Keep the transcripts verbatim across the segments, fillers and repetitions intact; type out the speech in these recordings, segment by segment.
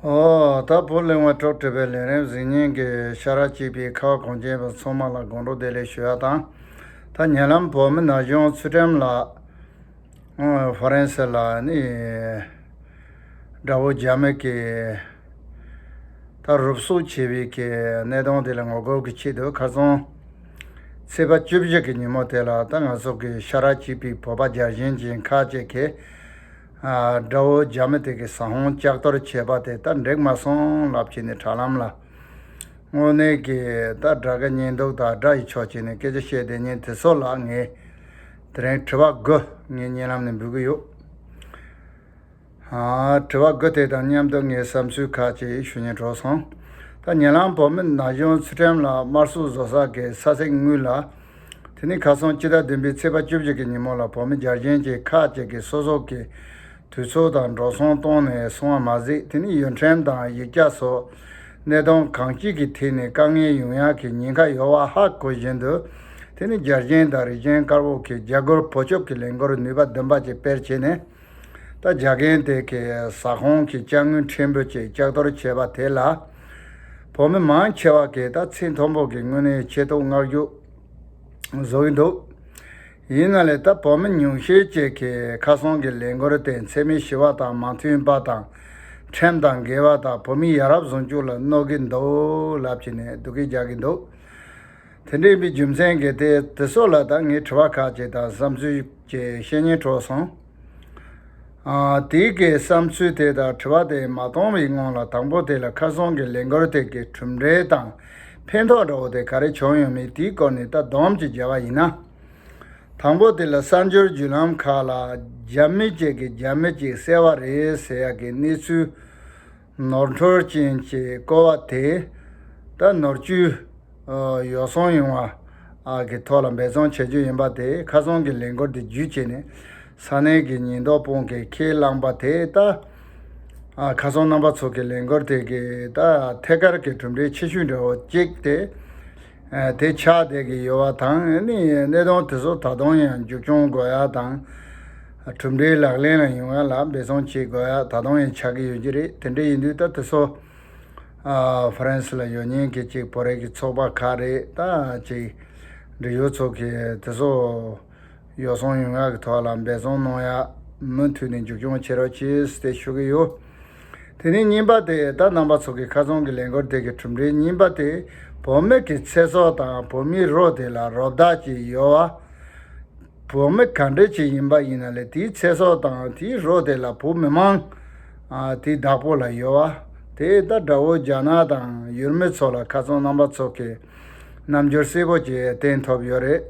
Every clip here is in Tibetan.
ཨོ། ད་བོད་གླིང་བ་གྲོགས་བྲིས་པའི་ལས་རིམ་གཟིགས་མཁན་གྱི་ཤ་ར་གཅིག་པའི་ཁ་བ་གངས་ཅན་པ་ཚང་མ་ལ་དགོང་དྲོ་བདེ་ལེགས་ཞུ་ཡ་དང་། ད་ཉེ་ལམ་བོད་མི་ན་གཞོན་ཚུལ་ཁྲིམས་ལགས་ཨ་ཧྥ་རན་སི་ལ་ནི་དགྲ་བོ་རྒྱ་མི་གིས་ད་རུབ་སུབ་བྱས་པའི་གི་གནད་དོན་དེ་ལ་ངོ་རྒོལ་གྱི་ཆེད་དུ་ཁ་སང་ཚེས་པ་བཅུ་བཞི་གི་ཉིན་མོ་དེ་ལ་ད་ང་ཚོ་གི་ཤ་ར་གཅིག་པའི་བོད་པ་རྒྱལ་ཞེན་ཅན་ཁག་ཅིག་གིས་ཨ་དགྲ་བོ་རྒྱ་མི་དེ་གི་ཟ་ཧོང་ལྕགས་གཏོར་བྱས་པ་དེ་ད་འགྲིག་མ་སོང་ལབ་བྱས་ནས་དྲ་ལམ་ལ་དངོས་གནས་ཀྱི་ད་དགྲ་དགའ་གཉེན་སྡུག་དང་དགྲ་ཡི་ཕྱོགས་བྱས་ནས་སྐད་ཆ་བཤད་བསྡད་མཁན་དེ་ཚོ་ལ་ངས་དེ་རིང་དྲི་བ་དགུ་ངས་ཉེ་ལམ་ནས་འབུལ་གི་ཡོད། ཨ། དྲི་བ་དགུ་དེ་དང་མཉམ་དུ་ངའི་བསམ་ཚུལ་ཁག་ཅིག་ཞུ་སྙིང་བྲོ་སོང་། ད་ཉེ་ལམ་བོད་མི་ན་གཞོན་ཚུལ་ཁྲིམས་ལགས་དམར་གསོད་བཟོ་ས་གི་ས་ཚིགས་དངུལ་ལ། དེ་ནི་ཁ་སང་སྤྱི་ཟླ་བདུན་པའི་ཚེས་པ་བཅུ་བཞི་གི་ཉིན་མོ་ལ་བོད་མི་རྒྱལ་ཞེན་ཅན་ཁག་ཅིག་གིས་སོ་སོ་གི་དུས་ཚོད་དང་འགྲོ་སོང་གཏོང་ནས་སོང་བ་མ་ཟད། དེ་ནི་ཡུལ་ཁྲིམས་དང་ཡིག་བརྒྱ་སོགས་གནད་དོན་གང་ཅིའི་ཐད་ནས་དཀའ་ངལ་ཡོང་ཡག་གི་ཉེན་ཁ་ཡོད་པ་ཧ་གོ་བཞིན་དུ། དེ་ནི་རྒྱལ་ཞེན་དང་རིགས་ཞེན་དཀར་པོ་གི་རྒྱ་སྒོར་བོད་སྐྱོབ་ཀྱི་ལས་འགུལ་ནུས་པ་ལྡན་པ་ཅིག་སྤེལ་བྱས་ནས། ད་རྒྱ་རྒན་དེ་གའི་ཟ་ཁང་གི་ལྕགས་དངུལ་ཕྲན་བུ་ཅིག་ལྕགས་གཏོར་བྱས་པ་དེ་ལ། བོད་མི་མང་ཆེ་བ་གིས་ད་ཚེ་མཐོན་པོ་གི་དངོས་གནས་ཆེ་མཐོང་བསྔགས་བརྗོད་བཟོ་གི་འདུག། ཡིན་ན་ལས་ད་བོད་མི་ཉུང་ཤས་ཅིག་གིས་ཁ་སང་གི་ལས་འགུལ་དེ་འཚེ་མེད་ཞི་བ་དང་མ་མཐུན་པ་དང་། ཁྲིམས་དང་འགལ་བ་དང་བོད་མིའི་ཡ་རབས་ཟུང་འཇུག་ལ་གནོད་ཀྱི་འདུག་ལབ་བྱས་ནས་སྡུག་སྐད་རྒྱག་གི་འདུག། དེ་འདྲ་ཡིན་པའི་རྒྱུ་མཚན་གྱིས་དེ་དེ་ཚོ་ལ་ད་ངས་དྲི་བ་ཁག་ཅིག་དང་བསམ་ཚུལ་ཅིག་བཤད་སྙིང་བྲོ་སོང་། ཨ། དེ་གའི་བསམ་ཚུལ་དེ་དང་དྲི་བ་དེ་མ་གཏོང་བའི་སྔོན་ལ། དང་པོ་དེ་ལ་ཁ་སང་གི་ལས་འགུལ་དེ་གའི་གྲུབ་འབྲས་དང་ཕན་ཐོགས་འདྲ་བོ་དེ་ག་རེ་བྱུང་ཡོད་མེད་དེའི་སྐོར་ནས་ད་སྡོམ་ཅིག་བརྒྱབ་པ་ཡིན་ན། དང་པོ་དེ་ལ་གསར་འགྱུར་བརྒྱུད་ལམ་ཁག་ལ་རྒྱ་མི་གཅིག་གིས་རྒྱ་མི་གཅིག་བསད་པ་རེད་ཟེར་ཡག་གི་གནས་ཚུལ་ནོར་འཁྲུལ་ཅན་གྱི་སྐོར་བ་དེ་ད་ནོར་བཅུད་ཡོ་བསྲང་ཡོང་བ་གི་ཐོག་ལ་འབད་བརྩོན་བྱེད་རྒྱུ་ཡིན་པ་དེ། ཁ་སང་གི་ལས་འགུལ་དེ་བརྒྱུད་བྱས་ནས་ས་གནས་ཀྱི་ཉེན་རྟོག་དཔུང་གིས་ཁས་བླངས་པ་དེ་ད་ཁ་སང་རྣམ་པ་ཚོ་གི་ལས་འགུལ་དེ་གི་ད་ཐད་ཀར་གྱི་གྲུབ་འབྲས་ཆེ་ཤོས་འདྲ་བོ་གཅིག་དེ། ཨ། དེ་ཆགས་བསྡད་ཀྱི་ཡོད་པ་དང་། ཨ་ནི་གནད་དོན་དེ་ཚོ་ད་དུང་ཡང་མཇུག་སྐྱོང་དགོས་ཡ་དང་། གྲུབ་འབྲས་ལག་ལེན་ལ་ཡོང་ཡ་ལ་འབད་བརྩོན་བྱེད་དགོས་ཡ་ད་དུང་ཡང་ཆགས་ཀྱི་ཡོད་ཀྱི་རེད། དེ་འདྲ་ཡིན་དུས་ད་དེ་ཚོ། ཨ། ཧྥ་རན་སི་ལ་ཡོད་མཁན་གྱི་གཅིག་བོད་རིགས་ཀྱི་ཚོགས་པ་ཁག་རེད། ད་གཅིག་འབྲེལ་ཡོད་ཚོ་གིས་དེ་ཚོ་ཡོ་བསྲང་ཡོང་ཡ་གི་ཐོག་ལ་འབད་བརྩོན་གནང་ཡ་མུ་མཐུད་ནས་མཇུག་སྐྱོང་བྱེད་རོགས་གྱིས་ཟེར་ཞུ་གི་ཡོད། དེ་ནས་གཉིས་པ་དེ་ད་རྣམ་པ་ཚོ་གི་ཁ་སང་གི་ལས་འགུལ་དེ་གི་གྲུབ་འབྲས་གཉིས་པ་དེ། བོད་མི་གི་ཚེ་སྲོག་དང་བོད་མིའི་རོ་དེ་ལ་རོ་བདག་ཅིག་ཡོད་པ། བོད་མི་ག་འདྲ་ཅིག་ཡིན་པ་ཡིན་ན་ལས་དེའི་ཚེ་སྲོག་དང་དེའི་རོ་དེ་ལ་བོད་མི་མང་ཨ་དེའི་བདག་པོ་ལ་ཡོད་པ། དེ་ད་དགྲ་བོ་རྒྱ་ནག་དང་ཡུལ་མི་ཚོ་ལ་ཁ་སང་རྣམ་པ་ཚོ་གི་རྣམ་འགྱུར་གསལ་པོ་ཅིག་བསྟན་ཐུབ་ཡོད་རེད།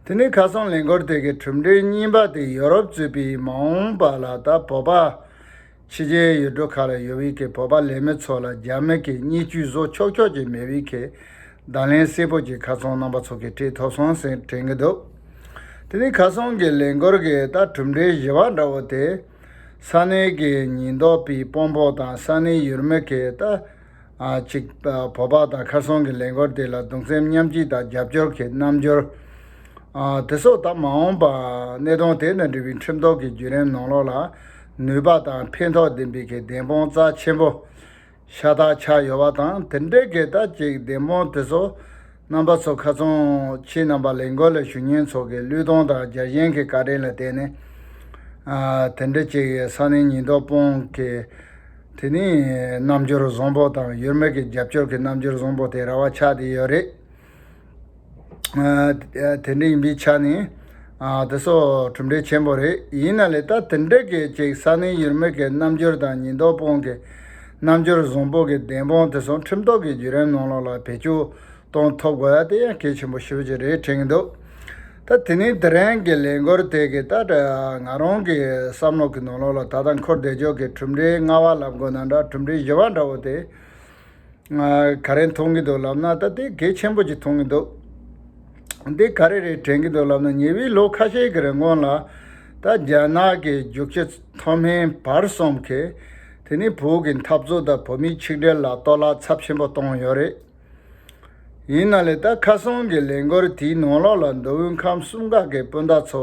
དེ་ནས་ཁ་སང་ལས་འགུལ་དེ་གི་གྲུབ་འབྲས་གཉིས་པ་དེ་ཡོ་རོབ་གཙོས་པའི་མ་འོངས་པ་ལ་ད་བོད་པ་ཕྱི་རྒྱལ་ཡུལ་གྲུ་ཁག་ལ་ཡོད་པའི་གི་བོད་པ་ལས་མི་ཚོ་ལ་རྒྱ་མི་གི་བརྙས་བཅོས་བཟོ་ཆོག་ཆོག་ཅིག་མེད་པའི་གི་བརྡ་ལན་གསལ་པོ་ཅིག་ཁ་སང་རྣམ་པ་ཚོ་གིས་སྤྲད་ཐུབ་སོང་ཟེར་དྲན་གི་འདུག། དེ་ནས་ཁ་སང་གི་ལས་འགུལ་གི་ད་གྲུབ་འབྲས་བཞི་པ་འདྲ་བོ་དེ། ས་གནས་ཀྱི་ཉེན་རྟོག་པའི་དཔོན་པོ་དང་ས་གནས་ཡུལ་མི་གི་ད། ཨ། གཅིག་བོད་པ་དང་ཁ་སང་གི་ལས་འགུལ་དེ་ལ་གདུང་སེམས་མཉམ་སྐྱེད་དང་རྒྱབ་སྐྱོར་གྱི་རྣམ་འགྱུར། ཨ། དེ་སོགས་དང་མ་འོངས་པ་གནད་དོན་དེ་དང་འབྲེལ་བའི་ཁྲིམས་ཐོག་གི་བརྒྱུད་རིམ་ནང་ལོགས་ལ་ནུས་པ་དང་ཕན་ཐོགས་ལྡན་པའི་གི་བདེན་དཔང་རྩ་ཆེན་པོ་ཤ་སྟག་ཆགས་ཡོད་པ་དང་། དེ་འདྲའི་གི་ད་ཅིག་བདེན་དཔང་དེ་ཚོ་རྣམ་པ་ཚོ་ཁ་སང་ཁྱེད་རྣམ་པ་ལས་འགུལ་ལ་ཞུགས་མཁན་ཚོ་གི་བློས་གཏོང་དང་རྒྱལ་ཞེན་གྱི་བཀའ་དྲིན་ལ་བརྟེན་ནས། ཨ། དེ་འདྲ་ཅིག་ས་གནས་ཉེན་རྟོག་དཔུང་གི་དེ་ནི་རྣམ་འགྱུར་བཟང་པོ་དང་ཡུལ་མི་གི་རྒྱབ་སྐྱོར་གྱི་རྣམ་འགྱུར་བཟང་པོ་དེ་ར་བ་ཆགས་བསྡད་ཡོད་རེད། ཨ། དེ་འདྲ་ཡིན་པའི་ཆ་ནས། ཨ། དེ་ཚོ་གྲུབ་འབྲས་ཆེན་པོ་རེད། ཡིན་ན་ལས་ད་དེ་འདྲ་གི་ཅིག་ས་གནས་ཡུལ་མི་གི་རྣམ་འགྱུར་དང་ཉེན་རྟོག་དཔུང་གི་རྣམ་འགྱུར་བཟང་པོ་གི་བདེན་དཔང་དེ་ཚོ་ཁྲིམས་ཐོག་གི་བརྒྱུད་རིམ་ནང་ལོགས་ལ་བེད་སྤྱོད་གཏོང་ཐུབ་དགོས་ཡ་དེ་ཡང་གལ་ཆེན་པོ་ཞེ་པོ་ཅིག་རེད་དྲན་གྱི་འདུག། ད་དེ་ནས་དེ་རིང་གི་ལས་འགུལ་དེ་གི་ད་ང་རང་གི་བསམ་བློ་གི་ནང་ལོགས་ལ་ད་ལྟ་འཁོར་བསྡད་ཕྱོགས་ཀྱི་གྲུབ་འབྲས་ལྔ་པ་ལབ་དགོས་ན་འདྲ། གྲུབ་འབྲས་བཞི་པ་འདྲ་བོ་དེ་ང་ག་རེ་མཐོང་གི་འདུག་ལབ་ན། ད་དེ་གལ་ཆེན་པོ་ཅིག་མཐོང་གི་འདུག། འདི་ག་རེ་རེད་དྲན་གྱི་འདུག་ལབ་ན། ཉེ་བའི་ལོ་ཁ་ཤས་ཀྱི་རིང་ལ་ད་རྒྱ་ནག་གི་རྒྱུག་ཁྱི་མཐོ་དམན་བར་གསུམ་གྱིས་དེ་ནི་བོད་ཀྱི་འཐབ་རྩོད་དང་བོད་མིའི་ཆིག་སྒྲིལ་ལ་གཏོར་བརླག་ཚབས་ཆེན་པོ་བཏང་ཡོད་རེད། ཡིན་ན་ལས་ད་ཁ་སང་གི་ལས་འགུལ་དེའི་ནང་ལོགས་ལ་མདོ་དབུས་ཁམས་གསུམ་ཁག་གི་སྤུན་ཟླ་ཚོ་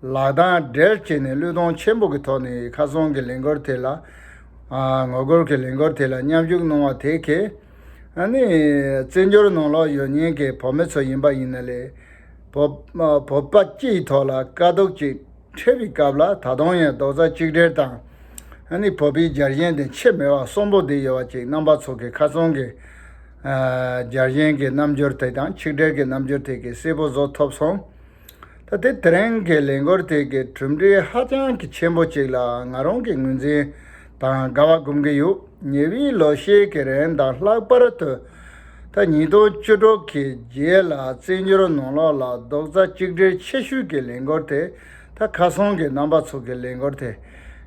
ལག་གདང་སྦྲེལ་བྱས་ནས་བློས་གཏོང་ཆེན་པོ་གི་ཐོག་ནས་ཁ་སང་གི་ལས་འགུལ་དེ་ལ་ ཨ། ངོ་རྒོལ་གྱི་ལས་འགུལ་དེ་ལ་མཉམ་ཞུགས་གནང་བ་དེ་གས། ཨ་ནི་བཙན་བྱོལ་ནང་ལོགས་ཡོད་མཁན་གྱི་བོད་མི་ཚོ་ཡིན་པ་ཡིན་ན་ལས། བོད་བོད་པ་སྤྱི་ཡི་ཐོག་ལ་དཀའ་སྡུག་ཅིག་འཕྲད་པའི་སྐབས་ལ་ད་དུང་ཡང་རྡོག་རྩ་གཅིག་སྒྲིལ་དང་། ཨ་ནི་བོད་པའི་རྒྱལ་ཞེན་དེ་ཆད་མེད་པ་གསོན་པོ་བསྡད་ཡོད་པ་ཅིག་རྣམ་པ་ཚོ་གི་ཁ་སང་གི། ཨ། རྒྱལ་ཞེན་གྱི་རྣམ་འགྱུར་དེ་དང་ཆིག་སྒྲིལ་གྱི་རྣམ་འགྱུར་དེ་གས་གསལ་པོ་བཟོ་ཐུབ་སོང་། ད་དེ་དེ་རིང་གི་ལས་འགུལ་དེ་གའི་གྲུབ་འབྲས་ཧ་ཅང་གི་ཆེན་པོ་ཅིག་ལ་ང་རང་གི་ངོས་འཛིན་དང་དགའ་བ་སྒོམ་གྱི་ཡོད། ཉེ་བའི་ལོ་ཤས་ཀྱི་རིང་དང་ལྷག་པར་དུ་ད་ཉིས་སྟོང་བཅུ་དྲུག་གི་རྗེས་ལ་བཙན་བྱོལ་ནང་ལོགས་ལ་རྡོག་རྩ་གཅིག་སྒྲིལ་ཆེ་ཤོས་ཀྱི་ལས་འགུལ་དེ་ད་ཁ་སང་གི་རྣམ་པ་ཚོ་གི་ལས་འགུལ་དེ་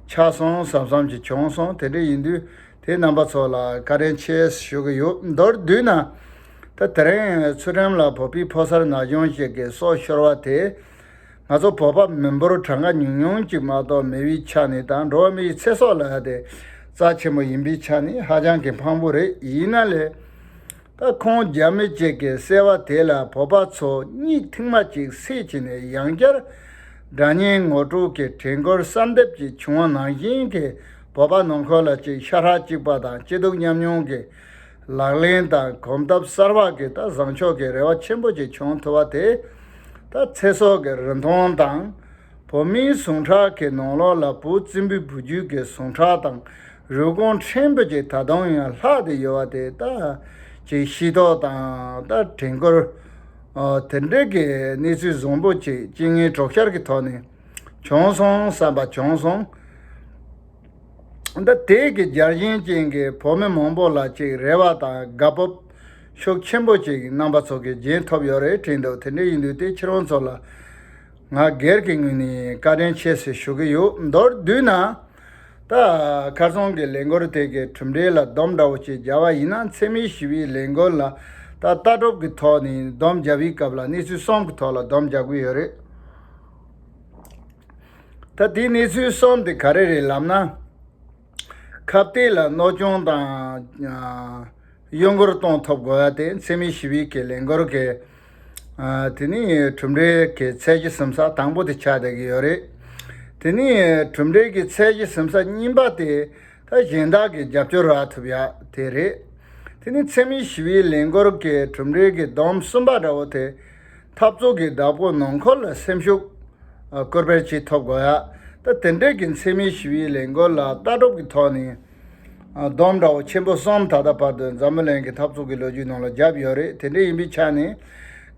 ཆགས་སོང་བསམ་བསམ་ཅིག་བྱུང་སོང་། དེ་འདྲ་ཡིན་དུས། དེ་རྣམ་པ་ཚོ་ལ་བཀའ་དྲིན་ཆེ་ཞུ་གི་ཡོད། མདོར་བསྡུས་ན། ད་དེ་རིང་ཚུལ་ཁྲིམས་ལ་བོད་པའི་ཕོ་གསར་ན་གཞོན་ཞིག་གི་སྲོག་ཤོར་བ་དེ། ང་ཚོ་བོད་པ་མི་འབོར་གྲངས་ཀ་ཉུང་ཉུང་ཅིག་མ་གཏོགས་མེད་པའི་ཆ་ནས་དང་འགྲོ་བ་མིའི་ཚེ་སྲོག་ལ་དེ་རྩ་ཆེན་པོ་ཡིན་པའི་ཆ་ནས་ཧ་ཅང་གི་ཕངས་པོ་རེད། ཡིན་ན་ལས། ད་ཁོང་རྒྱ་མི་གཅིག་གིས་གསལ་བ་དེ་ལ་བོད་པ་ཚོ་གཉིད་ཐུང་མ་གཅིག་སད་བྱས་ནས་ཡང་བསྐྱར་དགྲ་གཉེན་ངོ་སྤྲོད་ཀྱི་དྲན་སྐུལ་གསར་འདེབས་ཅིག་བྱུང་བ་ནང་བཞིན་གྱི་བོད་པ་ནང་ཁུལ་ལ་གཅིག་ཤ་ཁྲག་གཅིག་པ་དང་སྐྱིད་སྡུག་མཉམ་མྱོང་གི་ལག་ལེན་དང་གོམ་སྟབས་གསར་བ་གི་ད་བཟང་ཕྱོགས་ཀྱི་རེ་བ་ཆེན་པོ་ཅིག་བྱུང་ཐུབ་པ་དེ། ད་ཚེ་སྲོག་གི་རིན་ཐང་དང་། བོད་མིའི་ཟུངས་ཁྲག་གི་ནང་ལོགས་ལ་བོད་བཙན་པོའི་བུ་རྒྱུད་ཀྱི་ཟུངས་ཁྲག་དང་རུས་ཁུངས་ཕྲན་བུ་ཅིག་ད་དུང་ཡང་ལྷག་བསྡད་ཡོད་པ་དེ་ད་ཅིག་ཤེས་རྟོགས་དང་ད་དྲན་སྐུལ། ཨ། དེ་འདྲའི་གི་གནས་ཚུལ་བཟང་པོ་ཅིག་སྤྱི་སྙིང་གྲོགས་ཤར་གྱི་ཐོག་ནས་བྱུང་སོང་བསམ་པ་བྱུང་སོང་། ད་དེ་གི་རྒྱལ་ཞེན་ཅན་གྱི་བོད་མི་མང་པོ་ལ་ཅིག་རེ་བ་དང་དགའ་སྤོབས་ཤུགས་ཆེན་པོ་ཅིག་རྣམ་པ་ཚོ་གིས་སྦྱིན་ཐུབ་ཡོད་རེད་དྲན་འདུག་དེ་འདྲ་ཡིན་དུས་དེ་ཁྱེད་རང་ཚོ་ལ། ང་སྒེར་གྱི་ངོས་ནས་བཀའ་དྲིན་ཆེ་ཟེར་ཞུ་གི་ཡོད། མདོར་བསྡུས་ན། ད་ཁ་སང་གི་ལས་འགུལ་དེ་གའི་གྲུབ་འབྲས་ལ་སྡོམ་འདྲ་བོ་ཅིག་བརྒྱབ་པ་ཡིན་ན་འཚེ་མེད་ཞི་བའི་ལས་འགུལ་ལ་ད་ལྟ་གྲུབ་ཀྱི་ཐོག་ནས་སྡོམ་བརྒྱབ་པའི་སྐབས་ལ་གནས་ཚུལ་གསུམ་གྱི་ཐོག་ལ་སྡོམ་བརྒྱབ་ཀྱི་ཡོད་རེད། ད་དེའི་གནས་ཚུལ་གསུམ་དེ་ག་རེ་རེད་ལབ་ན། ཁ་གཏད་ལ་གནོད་སྐྱོན་དང་། ཨ། གཡོ་འགུལ་གཏོང་ཐུབ་དགོས་ཡ་དེ་འཚེ་མེད་ཞི་བའི་གི་ལས་འགུལ་གི། ཨ། དེ་ནི་གྲུབ་འབྲས་ཀྱི་ཚད་གཞི་ཟིན་ས་དང་པོ་དེ་ཆགས་བསྡད་ཀྱི་ཡོད་རེད། དེ་ནི་གྲུབ་འབྲས་ཀྱི་ཚད་གཞི་ཟིན་ས་གཉིས་པ་དེ་ད་གཞན་དག་གི་རྒྱབ་སྐྱོར་རག་ཐུབ་ཡ་དེ་རེད། དེ་ནི་འཚེ་མེད་ཞི་བའི་ལས་འགུལ་གྱི་གྲུབ་འབྲས་ཀྱི་སྡོམ་གསུམ་པ་འདྲ་བོ་དེ། འཐབ་རྩོད་ཀྱི་བདག་པོ་ནང་ཁུལ་ལ་སེམས་ཤུགས་སྐུལ་སྤེལ་བྱེད་ཐུབ་དགོས་ཡ། ད་དེ་འདྲའི་གི་འཚེ་མེད་ཞི་བའི་ལས་འགུལ་ལ་ལྟ་གྲུབ་ཀྱི་ཐོག་ནས་སྡོམ་འདྲ་བོ་ཆེན་པོ་གསུམ་ད་ལྟ་བར་དུ་འཛམ་བུ་གླིང་གི་འཐབ་རྩོད་ཀྱི་ལོ་རྒྱུས་ནང་ལ་བརྒྱབ་ཡོད་རེད། དེ་འདྲ་ཡིན་པའི་ཆ་ནས་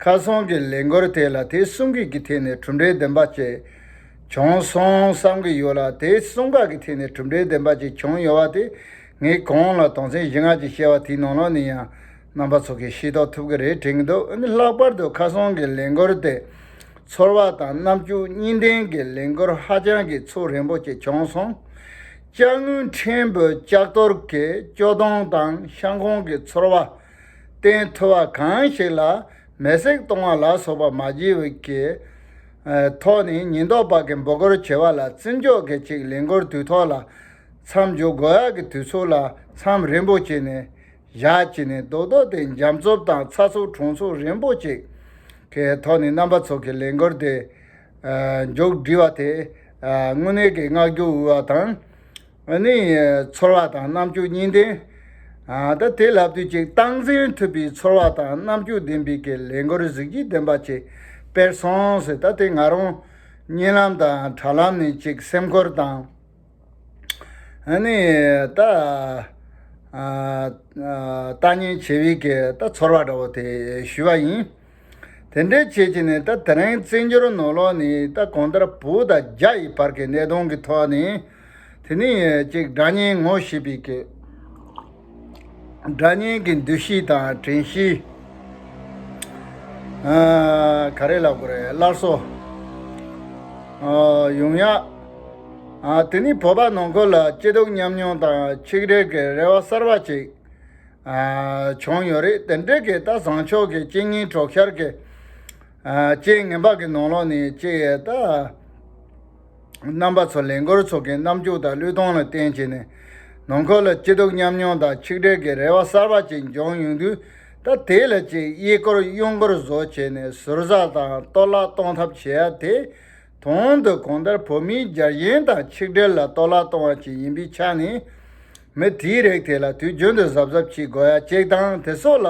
ཁ་སང་གི་ལས་འགུལ་དེ་ལ་དེ་གསུམ་གྱི་གི་ཐད་ནས་གྲུབ་འབྲས་ལྡན་པ་ཅིག་བྱུང་སོང་བསམ་གྱི་ཡོད་ལ། དེ་གསུམ་ཀ་གི་ཐད་ནས་གྲུབ་འབྲས་ལྡན་པ་ཅིག་བྱུང་ཡོད་པ་དེ་ངས་གོང་ལ་དོན་ཚན་བཞི་ལྔ་ཅིག་བཤད་པ་དེའི་ནང་ལོགས་ནས་ཡང་རྣམ་པ་ཚོ་གིས་ཤེས་རྟོགས་ཐུབ་ཀྱི་རེད་དྲན་གྱི་འདུག་ཨ་ནི་ལྷག་པར་དུ་ཁ་སང་གི་ལས་འགུལ་དེ་ཚོར་བ་དང་རྣམ་དཔྱོད་གཉིས་ལྡན་གྱི་ལས་འགུལ་ཧ་ཅང་གི་ཚོགས་རན་པོ་ཅིག་བྱུང་སོང་། ཅ་དངོས་ཕྲན་བུ་ལྕགས་གཏོར་གྱི་སྐྱོ་གདུང་དང་ཤ་འཁོན་གྱི་ཚོར་བ་བསྟན་ཐུབ་པ་གང་ཞིག་ལ་མེ་བསྲེགས་གཏོང་བ་ལ་སོགས་པ་མ་བགྱིས་པའི་གི་ཐོག་ནས་ཉེན་རྟོག་པ་གི་འབོད་སྐུལ་བྱེད་པ་ལ་བརྩི་འཇོག་གི་ཅིག་ལས་འགུལ་དུས་ཐོག་ལ་མཚམས་འཇོག་དགོས་ཡག་གི་དུས་ཚོད་ལ་མཚམས་རན་པོ་བྱས་ནས་བཞག་བྱས་ནས་རྡོག་རྡོག་དེ་འཇམ་རྩུབ་དང་ཚ་ཚུགས་གྲང་ཚུགས་རན་པོ་ཅིག་གི་ཐོག་ནས་རྣམ་པ་ཚོ་གི་ལས་འགུལ་དེ་མཇུག་སྒྲིལ་བ་དེ་དངོས་གནས་ཀྱི་བསྔགས་བརྗོད་འོས་པ་དང་། ཨ་ནི་ཚོར་བ་དང་རྣམ་དཔྱོད་གཉིས་ལྡན། ཨ། ད་དེ་ལབ་དུས་ཅིག་སྟངས་འཛིན་ཐུབ་པའི་ཚོར་བ་དང་རྣམ་དཔྱོད་ལྡན་པའི་གི་ལས་འགུལ་གཟི་བརྗིད་ལྡན་པ་ཅིག་སྤེལ་སོང་ཟེར། ད་དེ་ང་རང་གཉིད་ལམ་དང་དྲ་ལམ་ནས་ཅིག་སེམས་ཁུར་དང་། ཨ་ནི་ད་ཨ་ཨ་ལྟ་ཉན་བྱེད་པའི་གི་ད་ཚོར་བ་འདྲ་བོ་དེ་ཞུས་པ་ཡིན། དེ་འདྲའི་བྱས་བྱས་ནས་ད་དེ་རིང་བཙན་བྱོལ་ནང་ལོགས་ནས་ད་གང་ལྟར་བོད་དང་རྒྱ་ཡི་བར་གྱི་གནད་དོན་གྱི་ཐོག་ནས་དེ་ནས་ཅིག་དགྲ་གཉེན་ངོ་ཤེས་པའི་གི་དགྲ་གཉེན་གྱི་འདུ་ཤེས་དང་དྲན་ཤེས། ཨ། ག་རེ་ལབ་དགོས་རེད། སླར་གསོ་ཨ་ཡོང་ཡག་ཨ། དེ་ནས་བོད་པ་ནང་ཁུལ་ལ་སྐྱིད་སྡུག་མཉམ་མྱོང་དང་ཆིག་སྒྲིལ་གྱི་རེ་བ་གསར་པ་ཅིག་ཨ། བྱུང་ཡོད་རེད། དེ་འདྲའི་གི་ད་བཟང་ཕྱོགས་ཀྱི་དཔྱད་ངན་གྲོགས་ཤར་གྱི་ཨ་རྐྱེན་ངན་པ་གི་ནང་ལོགས་ནས་ཅིག་ད་རྣམ་པ་ཚོ་ལས་འགུལ་ཚོ་གི་རྣམ་དཔྱོད་དང་བློས་གཏོང་ལ་བརྟེན་བྱས་ནས་ནང་ཁུལ་ལ་སྐྱིད་སྡུག་མཉམ་མྱོང་དང་ཆིག་སྒྲིལ་གྱི་རེ་བ་གསར་པ་ཅིག་འབྱུང་ཡོང་དུས། ད་དེ་ལ་ཅིག་གཡས་སྐོར་གཡོན་སྐོར་བཟོ་བྱས་ནས་ཟུར་ཟ་དང་གཏོར་བརླག་གཏོང་ཐབས་བྱེད་ཡ་དེ། དོན་དུ་གང་ལྟར་བོད་མིའི་རྒྱལ་ཞེན་དང་ཆིག་སྒྲིལ་ལ་གཏོར་བརླག་གཏོང་བ་ཅིག་ཡིན་པའི་ཆ་ནས། མི་དེའི་རིགས་དེ་ལ་དུས་རྒྱུན་དུ་གཟབ་གཟབ་བྱེད་དགོས་ཡ་གཅིག་དང་། དེ་སོགས་ལ་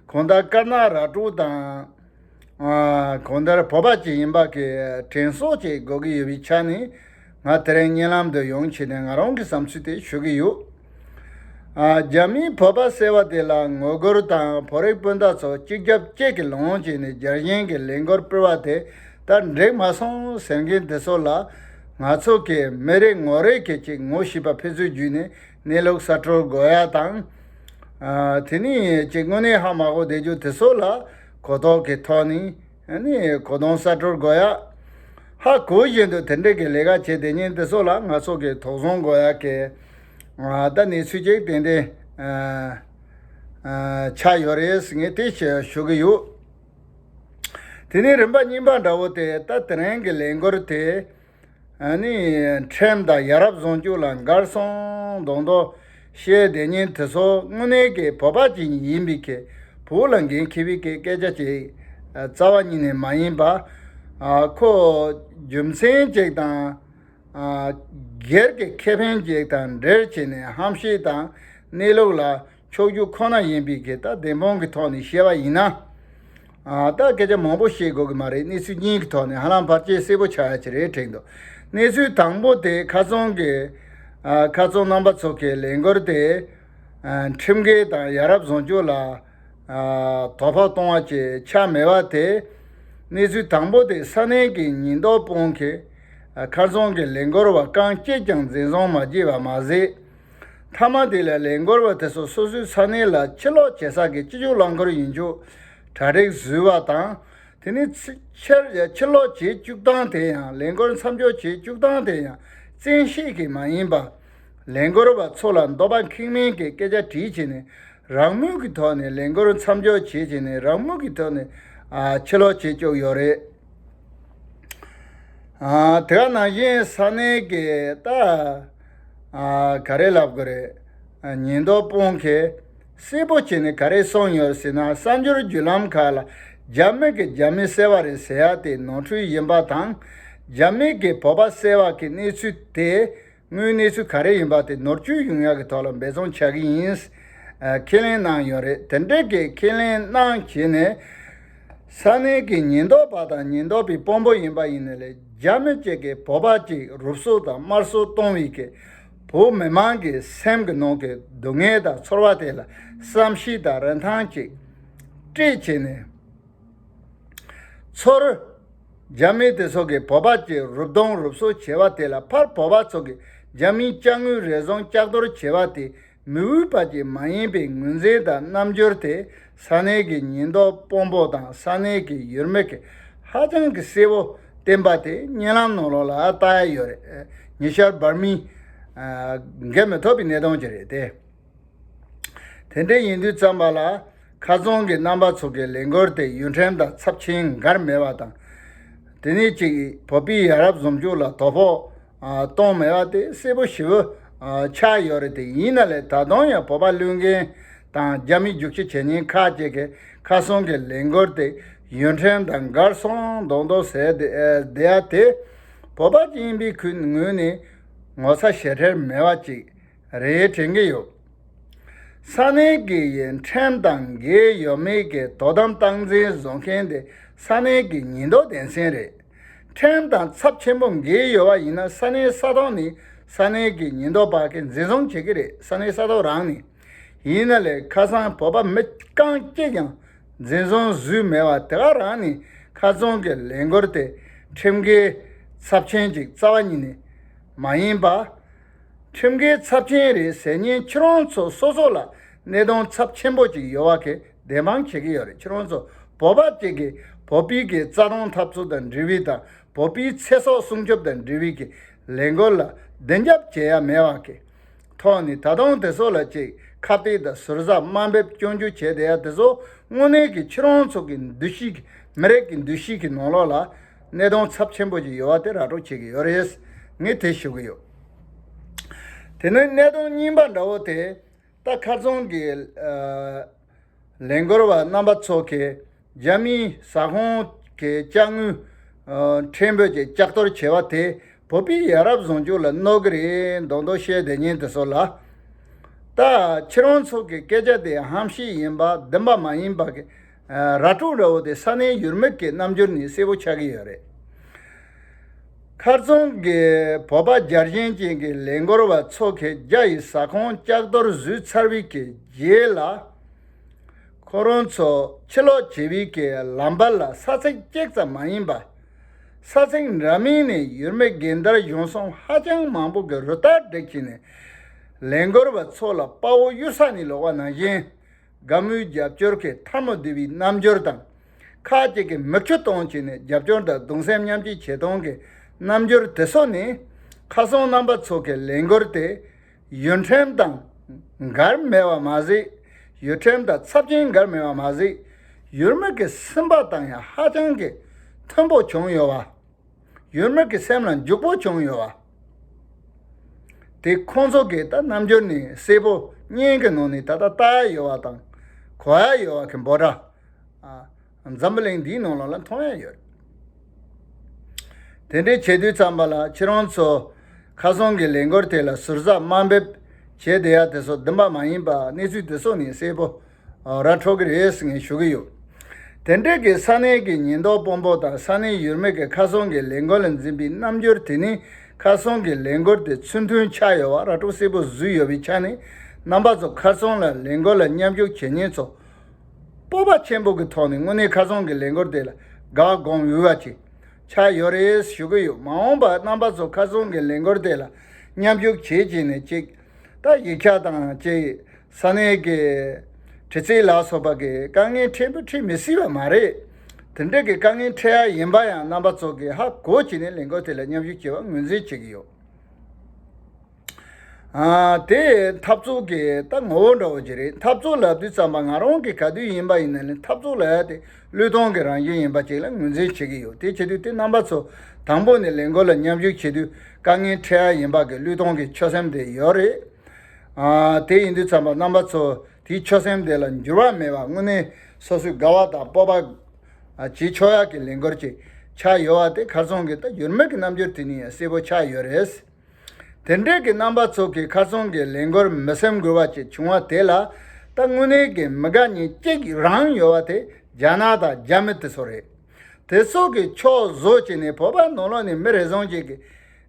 གང་ལྟར་དཀར་ནག་ར་སྤྲོད་དང་། ཨ། གང་ལྟར་བོད་པ་ཅིག་ཡིན་པ་གི་དྲན་གསོ་ཅིག་དགོས་ཀྱི་ཡོད་པའི་ཆ་ནས། ང་དེ་རིང་བརྙན་ལམ་དུ་ཡོང་བྱས་ནས་ང་རང་གི་བསམ་ཚུལ་དེ་ཞུ་གི་ཡོད། ཨ། རྒྱ་མིས་བོད་པ་ཟེར་བ་དེ་ལ་ངོ་རྒོལ་དང་བོད་རིགས་སྤུན་ཟླ་ཚོ་གཅིག་རྒྱབ་གཅིག་གི་ལངས་བྱས་ནས་རྒྱལ་ཞེན་གྱི་ལས་འགུལ་སྤེལ་བ་དེ་ད་འགྲིག་མ་སོང་ཟེར་མཁན་དེ་ཚོ་ལ། ང་ཚོ་གིས་མི་རེ་ངོ་རེ་གིས་ཅིག་ངོ་ཤེས་པ་ཕན་ཚུན་བརྒྱུད་ནས་གནས་ལུགས་གསར་སྐྲུན་དགོས་ཡ་དང་། ཨ། དེ་ནས་ཅིག་དངོས་གནས་ཧ་མ་གོ་བསྡད་རྒྱུ་དེ་ཚོ་ལ་གོ་རྟོགས་ཀྱི་ཐོག་ནས། ཨ་ནི་གོ་སྟོན་གསར་སྐྲུན་དགོས་ཡ། ཧ་གོ་བཞིན་དུ་དེ་འདྲ་གི་ལས་ཀ་བྱེད་བསྡད་མཁན་དེ་ཚོ་ལ་ང་ཚོ་གིས་དོགས་ཟོན་དགོས་ཡ་གི། ཨ། ད་གནས་ཚུལ་ཅིག་ཏན་ཏན། ཨ། ཨ། ཆགས་ཡོད་རེད་ཟེར་ངས་དེ་ཞུ་གི་ཡོད། དེ་ནས་རིམ་པ་གཉིས་པ་འདྲ་བོ་དེ། ད་དེ་རིང་གི་ལས་འགུལ་དེ། ཨ་ནི་ཁྲིམས་དང་ཡ་རབས་བཟང་སྤྱོད་ལ་འགལ་སོང་མདོག་མདོག་བཤད་བསྡད་མཁན་དེ་ཚོ་དངོས་གནས་ཀྱི་བོད་པ་ཅིག་ཡིན་པའི་གི། བོད་ལ་འགན་འཁྱེར་བའི་གི་སྐད་ཆ་ཅིག་རྩ་བ་ཉིད་ནས་མ་ཡིན་པ། ཨ། ཁོ་རྒྱུ་མཚན་ཅིག་དང་། ཨ། སྒེར་གྱི་ཁེ་ཕན་ཅིག་དང་འབྲེལ་བྱས་ནས་ཧམ་བཤད་དང་གནས་ལུགས་ལ་ཕྱོགས་རྒྱུ་ཁོ་ན་ཡིན་པའི་གི། ད་བདེན་དཔང་གི་ཐོག་ནས་བཤད་པ་ཡིན་ན། ཨ། ད་སྐད་ཆ་མང་པོ་བཤད་དགོས་ཀྱི་མ་རེད། གནས་ཚུལ་གཉིས་ཀྱི་ཐོག་ནས་ཧ་ལམ་ཕལ་ཆེར་གསལ་པོ་ཆགས་ཡ་ཅིག་རེད་དྲན་འདུག། གནས་ཚུལ་དང་པོ་དེ་ཁ་སང་གི། ཨ། ཁ་སང་རྣམ་པ་ཚོ་གི་ལས་འགུལ་དེ། ཨ། ཁྲིམས་འགལ་དང་ཡ་རབས་བཟང་སྤྱོད་ལ། ཨ། དོ་ཕོག་གཏོང་བ་ཅིག་ཆགས་མེད་པ་དེ། གནས་ཚུལ་དང་པོ་དེ་ས་གནས་ཀྱི་ཉེན་རྟོག་དཔུང་གིས། ཨ། ཁ་སང་གི་ལས་འགུལ་བ་རྐང་གཅིག་ཀྱང་འཛིན་བཟུང་མ་བྱས་པ་མ་ཟད། མཐའ་མ་དེ་ལ་ལས་འགུལ་བ་དེ་ཚོ་སོ་སོའི་ས་གནས་ལ་ཕྱིར་ལོག་བྱེད་ས་གི་སྤྱི་སྤྱོད་རླངས་འཁོར་ཡིན་ཆོག་གྲ་སྒྲིག་བཟོས་པ་དང་། དེ་ནས་ཕྱི་ཕྱིར་ཕྱིར་ལོག་བྱེད་བཅུག་སྟངས་དེ་ཡང་། ལས་འགུལ་མཚམས་འཇོག་བྱེད་བཅུག་སྟངས་དེ་ཡང་བཙན་ཤེད་ཀྱིས་མ་ཡིན་པ། ལས་འགུལ་བ་ཚོ་ལ་འདོད་པ་ཁེངས་མེད་ཀྱི་སྐད་ཆ་དྲིས་བྱས་ནས། རང་མོས་ཀྱི་ཐོག་ནས་ལས་འགུལ་མཚམས་འཇོག་བྱེད་བྱས་ནས། རང་མོས་ཀྱི་ཐོག་ནས། ཨ། ཕྱིར་ལོག་བྱེད་བཅུག་ཡོད་རེད། ཨ། དེ་ག་ནང་བཞིན་ས་གནས་ཀྱི་ད། ཨ། ག་རེ་ལབ་དགོས་རེད། ཨ། ཉེན་རྟོག་དཔུང་གིས་གསལ་པོ་བྱས་ནས་ག་རེ་གསུངས་ཡོད་ཟེར་ན། གསར་འགྱུར་བརྒྱུད་ལམ་ཁག་ལ་རྒྱ་མི་གིས་རྒྱ་མི་བསད་པ་རེད་ཟེར་ཡ་དེ་ནོར་འཁྲུལ་ཡིན་པ་དང་། རྒྱ་མི་གིས་བོད་པ་བསད་པ་གི་གནས་ཚུལ་དེ། དངོས་གནས་ཚུལ་ག་རེ་ཡིན་པ་དེ་ནོར་བཅོས་ཡོང་ཡག་གི་ཐོག་ལ་འབད་བརྩོན་བྱ་གི་ཡིན། ཨ། ཁས་ལེན་གནང་ཡོད་རེད། དེ་འདྲའི་གི་ཁས་ལེན་གནང་བྱས་ནས། ས་གནས་ཀྱི་ཉེན་རྟོག་པ་དང་ཉེན་རྟོག་པའི་དཔོན་པོ་ཡིན་པ་ཡིན་ནའི་ལས། རྒྱ་མི་གཅིག་གིས་བོད་པ་གཅིག་རུབ་གསོ་དང་དམར་གསོད་གཏོང་བའི་གི་བོད་མི་མང་གི་སེམས་ཀྱི་ནང་གི་སྡུག་བསྔལ་དང་ཚོར་བ་དེ་ལ་བསམ་ཤེས་དང་རིན་ཐང་ཅིག་སྤྲད་བྱས་ནས། ཚུར་རྒྱ་མི་དེ་ཚོ་གིས་བོད་པ་གཅིག་རུབ་རྡུང་རུབ་གསོ་བྱས་པ་དེ་ལ། ཕར་བོད་པ་ཚོ་གིས་རྒྱ་མིའི་ཅ་དངོས་རེ་ཟུང་ལྕགས་གཏོར་བྱས་པ་དེ་མི་འོས་པ་ཅིག་མ་ཡིན་པའི་ངོས་འཛིན་དང་རྣམ་འགྱུར་དེ། ས་གནས་ཀྱི་ཉེན་རྟོག་དཔོན་པོ་དང་ས་གནས་ཀྱི་ཡུལ་མི་གིས་ཧ་ཅང་གི་གསལ་པོ་བསྟན་པ་དེ་བརྙན་ལམ་ནང་ལོགས་ལ་ལྟ་ཡ་ཡོད་རེད། ཉི་ཤར་བར་མི། ཨ། འགལ་མི་ཐུབ་པའི་གནད་དོན་ཅིག་རེད་དེ། དེ་འདྲ་ཡིན་དུས་ཙམ་པ་ལ། ཁ་སང་གི་རྣམ་པ་ཚོ་གི་ལས་འགུལ་དེ་ཡུལ་ཁྲིམས་དང་ཚབས་ཆེན་འགལ་མེད་པ་དང་། དེ་ནས་ཅིག་བོད་པའི་ཡ་རབས་བཟང་སྤྱོད་ལ་དོ་ཕོག་ཨ། གཏོང་མེད་པ་དེ་གསལ་པོ་ཞེ་པོ་ཨ། ཆགས་ཡོད་རེད་དེ། ཡིན་ན་ལས་ད་དུང་ཡང་བོད་པ་བླུན་རྒན་དང་རྒྱ་མི་རྒྱུག་ཁྱི་བྱེད་མཁན་ཁག་ཅིག་གིས་ཁ་སང་གི་ལས་འགུལ་དེ་ཡུལ་ཁྲིམས་དང་འགལ་སོང་མདོག་མདོག་ཟེར་བསྡད་ཡ་དེ། བོད་པ་ཅིག་ཡིན་པའི་ཁུལ་ངོས་ནས་ངོ་ཚ་ཞེ་ཁྲེལ་མེད་པ་ཅིག་རེད་དྲན་གྱི་ཡོད། ས་གནས་ཀྱི་ཁྲིམས་དང་འགལ་ཡོད་མེད་ཀྱི་དོ་དམ་སྟངས་འཛིན་བཟོ་མཁན་དེ་ས་གནས་ཀྱི་ཉེན་རྟོག་སྡེ་ཚན་རེད། ཁྲིམས་དང་ཚབས་ཆེན་པོ་འགལ་ཡོད་པ་ཡིན་ན། ས་གནས་ས་ཐོག་ནས་ས་གནས་ཀྱི་ཉེན་རྟོག་པ་གིས་འཛིན་བཟུང་བྱེད་ཀྱི་རེད། ས་གནས་ས་ཐོག་རང་ནས། ཡིན་ན་ལས་ཁ་སང་བོད་པ་མི་རྐང་གཅིག་ཀྱང་འཛིན་བཟུང་བཟོས་མེད་པ་དེ་ག་རང་ནས་ཁ་སང་གི་ལས་འགུལ་དེ་ཁྲིམས་འགལ་ཚབས་ཆེན་ཅིག་རྩ་བ་ཉིད་ནས་མ་ཡིན་པ། ཁྲིམས་འགལ་ཚབས་ཆེན་རེད་ཟེར་མཁན་ཁྱེད་རང་ཚོ་སོ་སོ་ལ་གནད་དོན་ཚབས་ཆེན་པོ་ཅིག་ཡོད་པ་གི་བདེན་དཔང་བྱེད་ཀྱི་ཡོད་རེད། ཁྱེད་རང་ཚོ་བོད་པ་ཅིག་གིས་བོད་པའི་གི་རྩ་དོན་འཐབ་རྩོད་དང་འབྲེལ་བའི་དང་། བོད་པའི་ཚེ་སྲོག་སྲུང་སྐྱོབ་དང་འབྲེལ་བའི་གི་ལས་འགུལ་ལ་མདུན་རྒྱབ་བྱེད་ཡ་མེད་པ་གི་ཐོག་ནས། ད་དུང་དེ་ཚོ་ལ་ཅིག་ཁ་གཏད་དང་ཟུར་ཟ་དམའ་འབེབས་སྐྱོན་བརྗོད་བྱས་བསྡད་ཡ་དེ་ཚོ་དངོས་གནས་ཀྱི་ཁྱེད་རང་ཚོ་གི་འདུ་ཤེས་ཀྱི། མི་རིགས་ཀྱི་འདུ་ཤེས་ཀྱི་ནང་ལོགས་ལ་གནད་དོན་ཚབས་ཆེན་པོ་ཅིག་ཡོད་པ་དེ་ར་སྤྲོད་བྱེད་ཀྱི་ཡོད་རེད། ངས་དེ་ཞུ་གི་ཡོད། དེ་ནས་གནད་དོན་གཉིས་པ་འདྲ་བོ་དེ། ད་ཁ་སང་གི་ཨ། ལས་འགུལ་བ་རྣམ་པ་ཚོ་གིས་རྒྱ་མིའི་ཟ་ཁང་གི་ཅ་དངོས་ཨ། ཕྲན་བུ་ཅིག་ལྕགས་གཏོར་བྱས་པ་དེ་བོད་པའི་ཡ་རབས་བཟང་སྤྱོད་ལ་གནོད་ཀྱི་རེད་མདོག་མདོག་བཤད་བསྡད་མཁན་དེ་ཚོ་ལ། ད་ཁྱེད་རང་ཚོ་གི་སྐད་ཆ་དེ་ཧམ་བཤད་ཡིན་པ་བདེན་པ་མ་ཡིན་པ་གི་ར་སྤྲོད་འདྲ་བོ་དེ་ས་གནས་ཡུལ་མི་གི་རྣམ་འགྱུར་ནས་གསལ་པོ་ཆགས་ཀྱི་ཡོད་རེད། ཁ་སང་གི་བོད་པ་རྒྱལ་ཞེན་ཅན་གྱི་ལས་འགུལ་བ་ཚོ་གིས་རྒྱ་ཡི་ཟ་ཁང་ལྕགས་རྡོར་བཟོས་ཚར་བའི་གི་རྗེས་ལ། ཁོ་རང་ཚོ་ཕྱིར་ལོག་བྱེད་པའི་གི་ལམ་བར་ལ་ས་ཚིགས་གཅིག་ཙམ་མ་ཡིན་པ། ས་ཚིགས་འདྲ་མིན་ནས་ཡུལ་མི་རྒན་དར་གཞུང་སྲུང་ཧ་ཅང་མང་པོ་གི་རུ་སྟར་བསྒྲིགས་བྱས་ནས། ལས་འགུལ་བ་ཚོ་ལ་དཔའ་བོ་གཡུལ་ས་ནས་ལོག་པ་ནང་བཞིན། དགའ་མོས་རྒྱབ་སྐྱོར་གྱི་ཐལ་མོ་སྡེ་བའི་རྣམ་འགྱུར་དང་། ཁག་ཅིག་གིས་མིག་ཆུ་གཏོང་བྱས་ནས་རྒྱབ་སྐྱོར་དང་གདུང་སེམས་མཉམ་སྐྱེད་བྱེད་སྟངས་ཀྱི་རྣམ་འགྱུར་དེ་ཚོ་ནི། ཁ་སང་རྣམ་པ་ཚོ་གི་ལས་འགུལ་དེ་ཡུལ་ཁྲིམས་དང་འགལ་མེད་པ་མ་ཟད། ཡུལ་ཁྲིམས་དང་ཚབས་ཆེན་འགལ་མེད་པ་མ་ཟད། ཡུལ་མི་གི་སེམས་པ་དང་ཡང་ཧ་ཅང་གི་མཐུན་པོ་བྱུང་ཡོད་པ། ཡུལ་མི་གི་སེམས་ལ་འཇུག་པོ་བྱུང་ཡོད་པ། དེ་ཁོང་ཚོ་གི་ད་རྣམ་འགྱུར་ནས་གསལ་པོ་བརྙན་གྱི་ནང་ནས་ད་ལྟ་ལྟ་ཡ་ཡོད་པ་དང་གོ་ཡ་ཡོད་པ་གི་འབོད་སྒྲ། ཨ། འཛམ་བུ་གླིང་འདིའི་ནང་ལོགས་ལ་མཐོང་ཡ་ཡོད། དེ་འདྲའི་བྱེད་དུས་ཙམ་པ་ལ་ཁྱེད་རང་ཚོ་ཁ་སང་གི་ལས་འགུལ་དེ་ལ་ཟུར་ཟ་དམའ་འབེབས་བྱས་བསྡད་ཡ་དེ་ཚོ་བདེན་པ་མ་ཡིན་པ་གནས་ཚུལ་དེ་ཚོ་ནས་གསལ་པོ་ར་འཕྲོད་ཀྱི་རེད་ཟེར་ངས་ཞུ་གི་ཡོད། དེ་འདྲའི་གི་ས་གནས་ཀྱི་ཉེན་རྟོག་དཔོན་པོ་དང་ས་གནས་ཡུལ་མི་གི་ཁ་སང་གི་ལས་འགུལ་ལ་འཛིན་པའི་རྣམ་འགྱུར་དེ་ནི་ཁ་སང་གི་ལས་འགུལ་དེ་ཚུལ་མཐུན་ཆགས་ཡོད་པ་ར་འཕྲོད་གསལ་པོ་བཟོས་ཡོད་པའི་ཆ་ནས་རྣམ་པ་ཚོ་ཁ་སང་ལ་ལས་འགུལ་ལ་མཉམ་ཞུགས་བྱེད་མཁན་ཚོ། སྤོབས་པ་ཆེན་པོ་གི་ཐོག་ནས་དངོས་གནས་ཁ་སང་གི་ལས་འགུལ་དེ་ལ་དགའ་དགོངས་ཡོད་པ་ཅིག་ཆགས་ཡོད་རེད་ཞུ་གི་ཡོད། མ་འོངས་པ་རྣམ་པ་ཚོ་ཁ་སང་གི་ལས་འགུལ་དེ་ལ་མཉམ་ཞུགས་བྱེད་ཀྱི་ནས་ཅིག་ད་ཡིག་ཆ་དང་ཅིག་ས་གནས་ཀྱི་དྲི་རྩད་ལ་སོགས་པ་གི་དཀའ་ངལ་འཕྲད་པོ་འཕྲད་མི་སྲིད་པ་མ་རེད། དེ་འདྲ་གི་དཀའ་ངལ་འཕྲད་ཡ་ཡིན་པ་ཡང་རྣམ་པ་ཚོ་གིས་ཧ་གོ་བྱས་ནས་ལས་འགུལ་དེ་ལ་མཉམ་ཞུགས་བྱེད་པ་ངོས་འཛིན་བྱེད་ཀྱི་ཡོད། ཨ། དེ་འཐབ་རྩོད་ཀྱི་ད་ངོ་བོ་འདྲ་བོ་ཅིག་རེད། འཐབ་རྩོད་ལབ་དུས་ཙམ་པ་ང་རང་གི་ག་དུས་ཡིན་པ་ཡིན་ན་ལས་འཐབ་རྩོད་ལབ་ཡ་དེ་བློས་གཏོང་གི་རང་བཞིན་ཡིན་པ་ཅིག་ལ་ངོས་འཛིན་བྱེད་ཀྱི་ཡོད། དེ་བྱེད་དུས་དེ་རྣམ་པ་ཚོ་དང་པོ་ནས་ལས་འགུལ་ལ་མཉམ་ཞུགས་བྱེད་དུས་དཀའ་ངལ་འཕྲད་ཡ་ཡིན་པ་གི་བློས་གཏོང་གི་ཆོད་སེམས་དེ་ཡོད་རེད། ཨ། དེ་ཡིན་དུས་ཙམ་པ་རྣམ་པ་ཚོ་དེའི་ཆོད་སེམས་དེ་ལ་འགྱུར་བ་མེད་པ་དངོས་གནས་སོ་སོའི་དགའ་བ་དང་སྤོབས་པ་བྱེད་ཆོག་ཡ་གི་ལས་འགུལ་ཅིག་ཆགས་ཡོད་པ་དེ་ཁ་སང་གི་ད་ཡུལ་མི་གི་རྣམ་འགྱུར་དེ་ནས་ཡང་གསལ་པོ་ཆགས་ཡོད་རེད། དེ་འདྲའི་གི་རྣམ་པ་ཚོ་གིས་ཁ་སང་གི་ལས་འགུལ་མི་སེམས་འགུལ་བ་ཅིག་བྱུང་བ་དེ་ལ་ད་དངོས་གནས་ཀྱི་མི་དགའ་མཁན་གཅིག་རང་ཡོད་པ་དེ་རྒྱ་ནག་དང་རྒྱ་མི་དེ་ཚོ་རེད། དེ་ཚོ་གིས་ཕྱོགས་བཟོ་བྱས་ནས་བོད་པ་ནང་ལོགས་ནས་མི་རེ་ཟུང་ཅིག་གིས་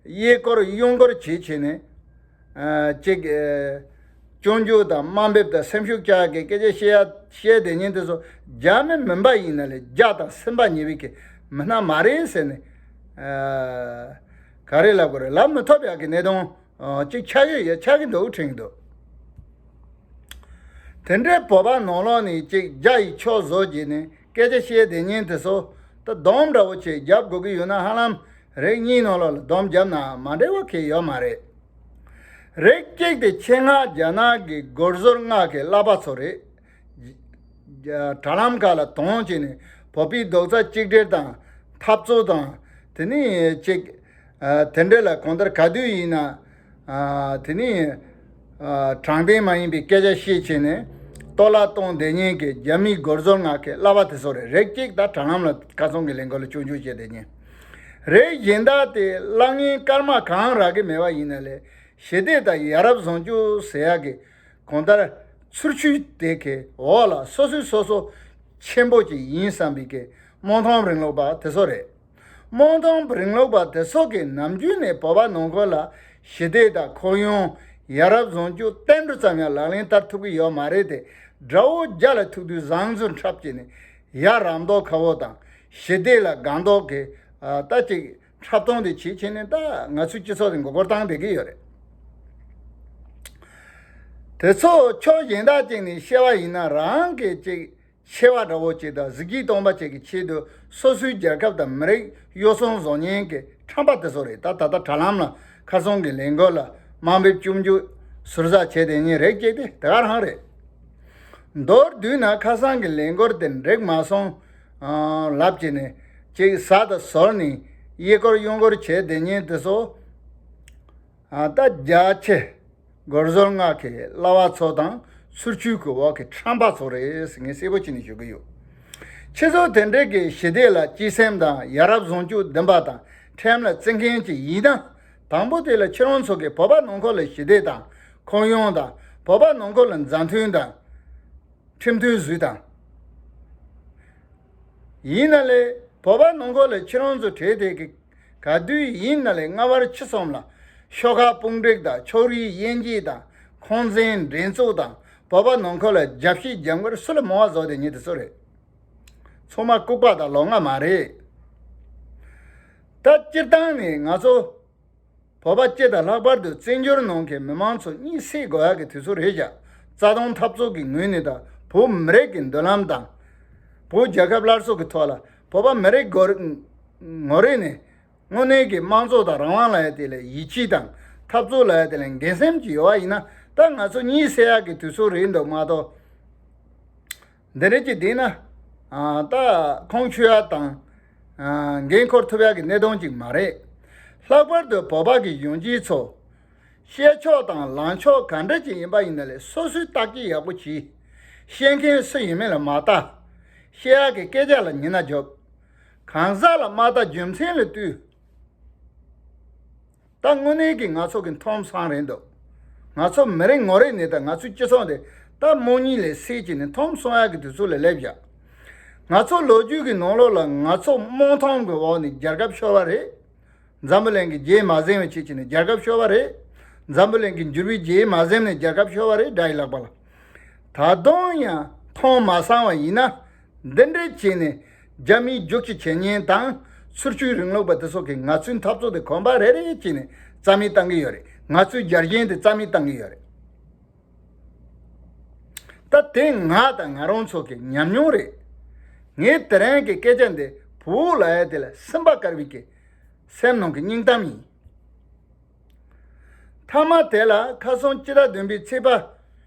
གཡས་སྐོར་གཡོན་སྐོར་བྱས་བྱས་ནས་ཨ། ཅིག་ཨ། སྐྱོན་བརྗོད་དང་དམའ་འབེབས་དང་སེམས་ཤུགས་བཅག་གི་སྐད་ཆ་བཤད་ཡ་བཤད་བསྡད་མཁན་དེ་ཚོ་རྒྱ་མི་མིན་པ་ཡིན་ན་ལས་རྒྱ་དང་སེམས་པ་ཉེ་བའི་གི་མི་སྣ་མ་རེད་ཟེར་ནས་ཨ། ག་རེ་ལབ་དགོས་རེད། ལབ་མི་ཐུབ་ཡག་གི་གནད་དོན་ཨ། ཅིག་ཆགས་ཀྱི་ཡོད། ཆགས་ཀྱི་འདུག་དྲན་གྱི་འདུག་དེ་འདྲའི་བོད་པ་ནང་ལོགས་ནས་ཅིག་རྒྱ་ཡི་ཕྱོགས་བཟོ་བྱས་ནས་སྐད་ཆ་བཤད་བསྡད་མཁན་དེ་ཚོ་ད་སྡོམ་འདྲ་བོ་ཅིག་རྒྱབ་དགོས་ཀྱི་ཡོད་ན་ཧ་ལམ་རིགས་གཉིས་ནང་ལོགས་ལ་སྡོམ་བརྒྱབ་ན་མ་འགྲིག་པ་གང་ཡང་ཡོད་མ་རེད། རིགས་གཅིག་དེ་ཆེད་མངགས་རྒྱ་ནག་གི་སྒོར་ཟོར་མངགས་མཁན་གླ་པ་ཚོ་རེད། དྲ་ལམ་ཁག་ལ་དོང་བྱས་ནས་བོད་པའི་རྡོག་རྩ་གཅིག་སྒྲིལ་དང་འཐབ་རྩོད་དང་དེ་ནས་ཅིག་ཨ། དེ་འདྲ་ལ་གང་ལྟར་ག་དུས་ཡིན་ན་ཨ། དེ་ནས་ཨ། དྲང་བདེན་མ་ཡིན་པའི་སྐད་ཆ་བཤད་བྱས་ནས་གཏོར་བརླག་གཏོང་བསྡད་མཁན་གྱི་རྒྱ་མིའི་སྒོར་ཟོར་མངགས་མཁན་གླ་པ་དེ་ཚོ་རེད། རིགས་གཅིག་ད་དྲ་ལམ་ལ་ཁ་སང་གི་ལས་འགུལ་ལ་སྐྱོན་བརྗོད་བྱས་བསྡད་མཁན། རིགས་གཞན་དག་དེ་གླ་རྔན་སྐར་མ་གང་རག་གི་མེད་པ་ཡིན་ན་ལས་ཞི་བདེ་དང་ཡ་རབས་བཟང་སྤྱོད་ཟེར་ཡག་གི་གང་ལྟར་ཚུར་ཆུད་དེ་གའི་འོག་ལ་སོ་སོས་སོ་སོ་ཆེན་པོ་ཅིག་ཡིན་བསམ་པའི་གི་དམག་དོན་རིང་ལུགས་པ་དེ་ཚོ་རེད། དམག་དོན་རིང་ལུགས་པ་དེ་ཚོ་གིས་ནམ་རྒྱུན་ནས་བོད་པ་ནང་ཁུལ་ལ་ཞི་བདེ་དང་ཁོར་ཡུག་ཡ་རབས་བཟང་སྤྱོད་བསྟན་འགྲོ་ཙམ་ཡང་ལག་ལེན་བསྟར་ཐུབ་ཀྱི་ཡོད་མ་རེད་དེ། དགྲ་བོ་རྒྱ་ལ་ཐུག་དུས་ཟང་ཟིང་འཁྲབ་བྱས་ནས་ཡ་རབས་མདོག་ཁ་པོ་དང་ཞི་བདེ་ལ་དགའ་མདོག་གི་ད་ཅིག་འཁྲབ་སྟངས་དེ་བྱེད་བྱས་ནས་ད་ང་ཚོའི་སྤྱི་ཚོགས་དེ་མགོ་སྐོར་བཏང་བསྡད་ཀྱི་ཡོད་རེད། དེ་ཚོ་ཕྱོགས་གཞན་དག་ཅིག་ནས་བཤད་པ་ཡིན་ན་རང་གི་ཅིག་ཆེ་བ་འདྲ་བོ་ཅིག་དང་གཟི་བརྗིད་སྟོང་པ་ཅིག་གི་ཆེད་དུ་སོ་སོའི་རྒྱལ་ཁབ་དང་མི་རིགས་གཡོ་ཟོལ་བཟོ་མཁན་གྱི་ཁྲམ་པ་དེ་ཚོ་རེད། ད་ད་ལྟ་དྲ་ལམ་ལ་ཁ་སང་གི་ལས་འགུལ་ལ་དམའ་འབེབས་སྐྱོན་བརྗོད་ཟུར་ཟ་བྱས་བསྡད་མཁན་རིགས་གཅིག་དེ་དེ་ག་རང་རེད། མདོར་བསྡུས་ན་ཁ་སང་གི་ལས་འགུལ་དེ་འགྲིག་མ་སོང་ལབ་བྱས་ནས་ཅིག་ཟ་དང་ཟོར་ནས་གཡས་སྐོར་གཡོན་སྐོར་བྱས་བསྡད་མཁན་དེ་ཚོ་ད་རྒྱ་ཆེ། སྒོར་ཟོར་མངགས་མཁན་གླ་པ་ཚོ་དང་ཚུར་ཆུད་ཀྱི་འོག་གི་ཁྲམ་པ་ཚོ་རེད་ཟེར་ངས་གསལ་པོ་བྱས་ནས་ཞུ་གི་ཡོད། ཁྱེད་ཚོ་དེ་འདྲའི་གི་ཞི་བདེ་ལ་གཅེས་སེམས་དང་ཡ་རབས་བཟང་སྤྱོད་ལྡན་པ་དང་ཁྲིམས་ལ་བརྩི་མཁན་ཅིག་ཡིན་ན། དང་པོ་དེ་ལ་ཁྱེད་རང་ཚོ་གི་བོད་པ་ནང་ཁུལ་ལ་ཞི་བདེ་དང་ཁོར་ཡུག་དང་ བོད་པ་ནང་ཁུལ་ལ་མཛའ་མཐུན་དང་ཁྲིམས་མཐུན་བཟོས་དང་། ཡིན་ན་ལས་བོད་པ་ནང་ཁུལ་ལ་ཁྱེད་རང་ཚོ་གྲས་དེ་གི་ག་དུས་ཡིན་ན་ལས་སྔ་བར་ཕྱི་གསུམ་ལ་ཤོག་ཁག་དཔུང་སྒྲིག་དང་ཕྱོགས་རིས་དབྱེ་འབྱེད་དང་ཁང་ཚན་འགྲན་ཚོགས་དང་བོད་པ་ནང་ཁུལ་ལ་རྒྱབ་བཤིག་རྒྱབ་འགལ་སུ་ལ་མང་བ་བཟོ་དེ་ཉིད་དེ་ཚོ་རེད། ཚང་མ་ལྐུགས་པ་དང་ལོང་བ་མ་རེད། ད་སྤྱིར་བཏང་ནས་ང་ཚོ་བོད་པ་སྤྱི་དང་ལྷག་པར་དུ་བཙན་བྱོལ་ནང་གི་མི་མང་ཚོ་གཉིད་སད་དགོས་ཡག་གི་དུས་ཚོད་རེད་བཞག་རྩ་དོན་འཐབ་རྩོད་ཀྱི་ངོས་ནས་དང་བོད་མི་རིགས་ཀྱི་མདུན་ལམ་དང་། བོད་རྒྱལ་ཁབ་སླར་གསོ་གི་ཐོག་ལ་བོད་པ་མི་རིགས་ངོ་རེ་ནས་དངོས་གནས་ཀྱི་དམངས་གཙོ་དང་རང་དབང་ལབ་ཡག་དེ་ལ་ཡིད་ཆེས་དང་འཐབ་རྩོད་ལབ་ཡག་དེ་ལ་འགན་སེམས་ཀྱི་ཡོད་པ་ཡིན་ན་ད་ང་ཚོ་གཉིད་སད་ཡག་གི་དུས་ཚོད་རེད་འདུག་མ་གཏོགས། འདི་འདྲ་ཅིག་བསྡད་ན། ཨ། ད་ཁོང་ཆུད་ཡག་དང་། ཨ། འགན་འཁུར་ཐུབ་ཡག་གི་གནད་དོན་ཅིག་མ་རེད། ལྷག་པར་དུ་བོད་པ་གི་གཞོན་སྐྱེས་ཚོ། བཤད་ཕྱོགས་དང་ལངས་ཕྱོགས་ག་འདྲ་ཅིག་ཡིན་པ་ཡིན་ན་ལས་སོ་སོའི་བརྟག་དཔྱད་ཡག་པོ་གྱིས། བཤད་མཁན་སུ་ཡིན་མིན་ལ་མ་བལྟ། བཤད་ཡག་གི་སྐད་ཆ་ལ་ཉན་ན་རྒྱོབ། གང་ཟག་ལ་མ་བལྟ་རྒྱུ་མཚན་ལ་ལྟོས། ད་དངོས་གནས་ཀྱི་ང་ཚོ་གི་མཐོང་སང་རེད་འདུག་ང་ཚོ་མི་རེ་ངོ་རེ་ནས་ད་ང་ཚོའི་སྤྱི་ཚོགས་འདི་ད་རྨོངས་གཉིད་ལས་སད་ཀྱི་ནས་མཐོང་སོང་ཡག་གི་དུས་ཚོད་ལ་སླེབས་བཞག་ང་ཚོ་ལོ་རྒྱུས་ཀྱི་ནང་ལོགས་ལ་ང་ཚོ་རྨོངས་མཐོང་གི་འོག་ནས་རྒྱལ་ཁབ་ཤོར་བ་རེད། འཛམ་བུ་གླིང་གི་རྗེས་མ་ཟིན་བའི་ཆེད་ཀྱི་ནས་རྒྱལ་ཁབ་ཤོར་བ་རེད། འཛམ་བུ་གླིང་གི་འགྱུར་བའི་རྗེས་མ་ཟིན་ནས་རྒྱལ་ཁབ་ཤོར་བ་རེད་དགྲ་ཡི་ལག་པ་ལ། ད་དུང་ཡང་མཐོང་མ་སང་བ་ཡིན་ན། འདི་འདྲའི་བྱས་ནས་རྒྱ་མིའི་རྒྱུག་ཁྱི་བྱེད་ཉན་དང་ཚུར་ཆུད་རིང་ལུགས་པ་དེ་ཚོ་གིས་ང་ཚོའི་འཐབ་རྩོད་དེ་གོམ་པ་རེ་རེ་བྱས་ནས་རྩ་མེད་བཏང་གི་ཡོད་རེད། ང་ཚོའི་རྒྱལ་ཞེན་དེ་རྩ་མེད་བཏང་གི་ཡོད་རེད། ད་དེ་ང་དང་ང་རང་ཚོ་གི་ཉམས་མྱོང་རེད། ངས་དེ་རིང་གི་སྐད་ཆ་འདི་བོད་ལ་ཡ་དེ་ལ་སེམས་པ་དཀར་བའི་གི་སེམས་ནང་གི་སྙིང་གཏམ་ཡིན། མཐའ་མ་དེ་ལ་ཁ་སང་སྤྱི་ཟླ་བདུན་པའི་ཚེས་པ་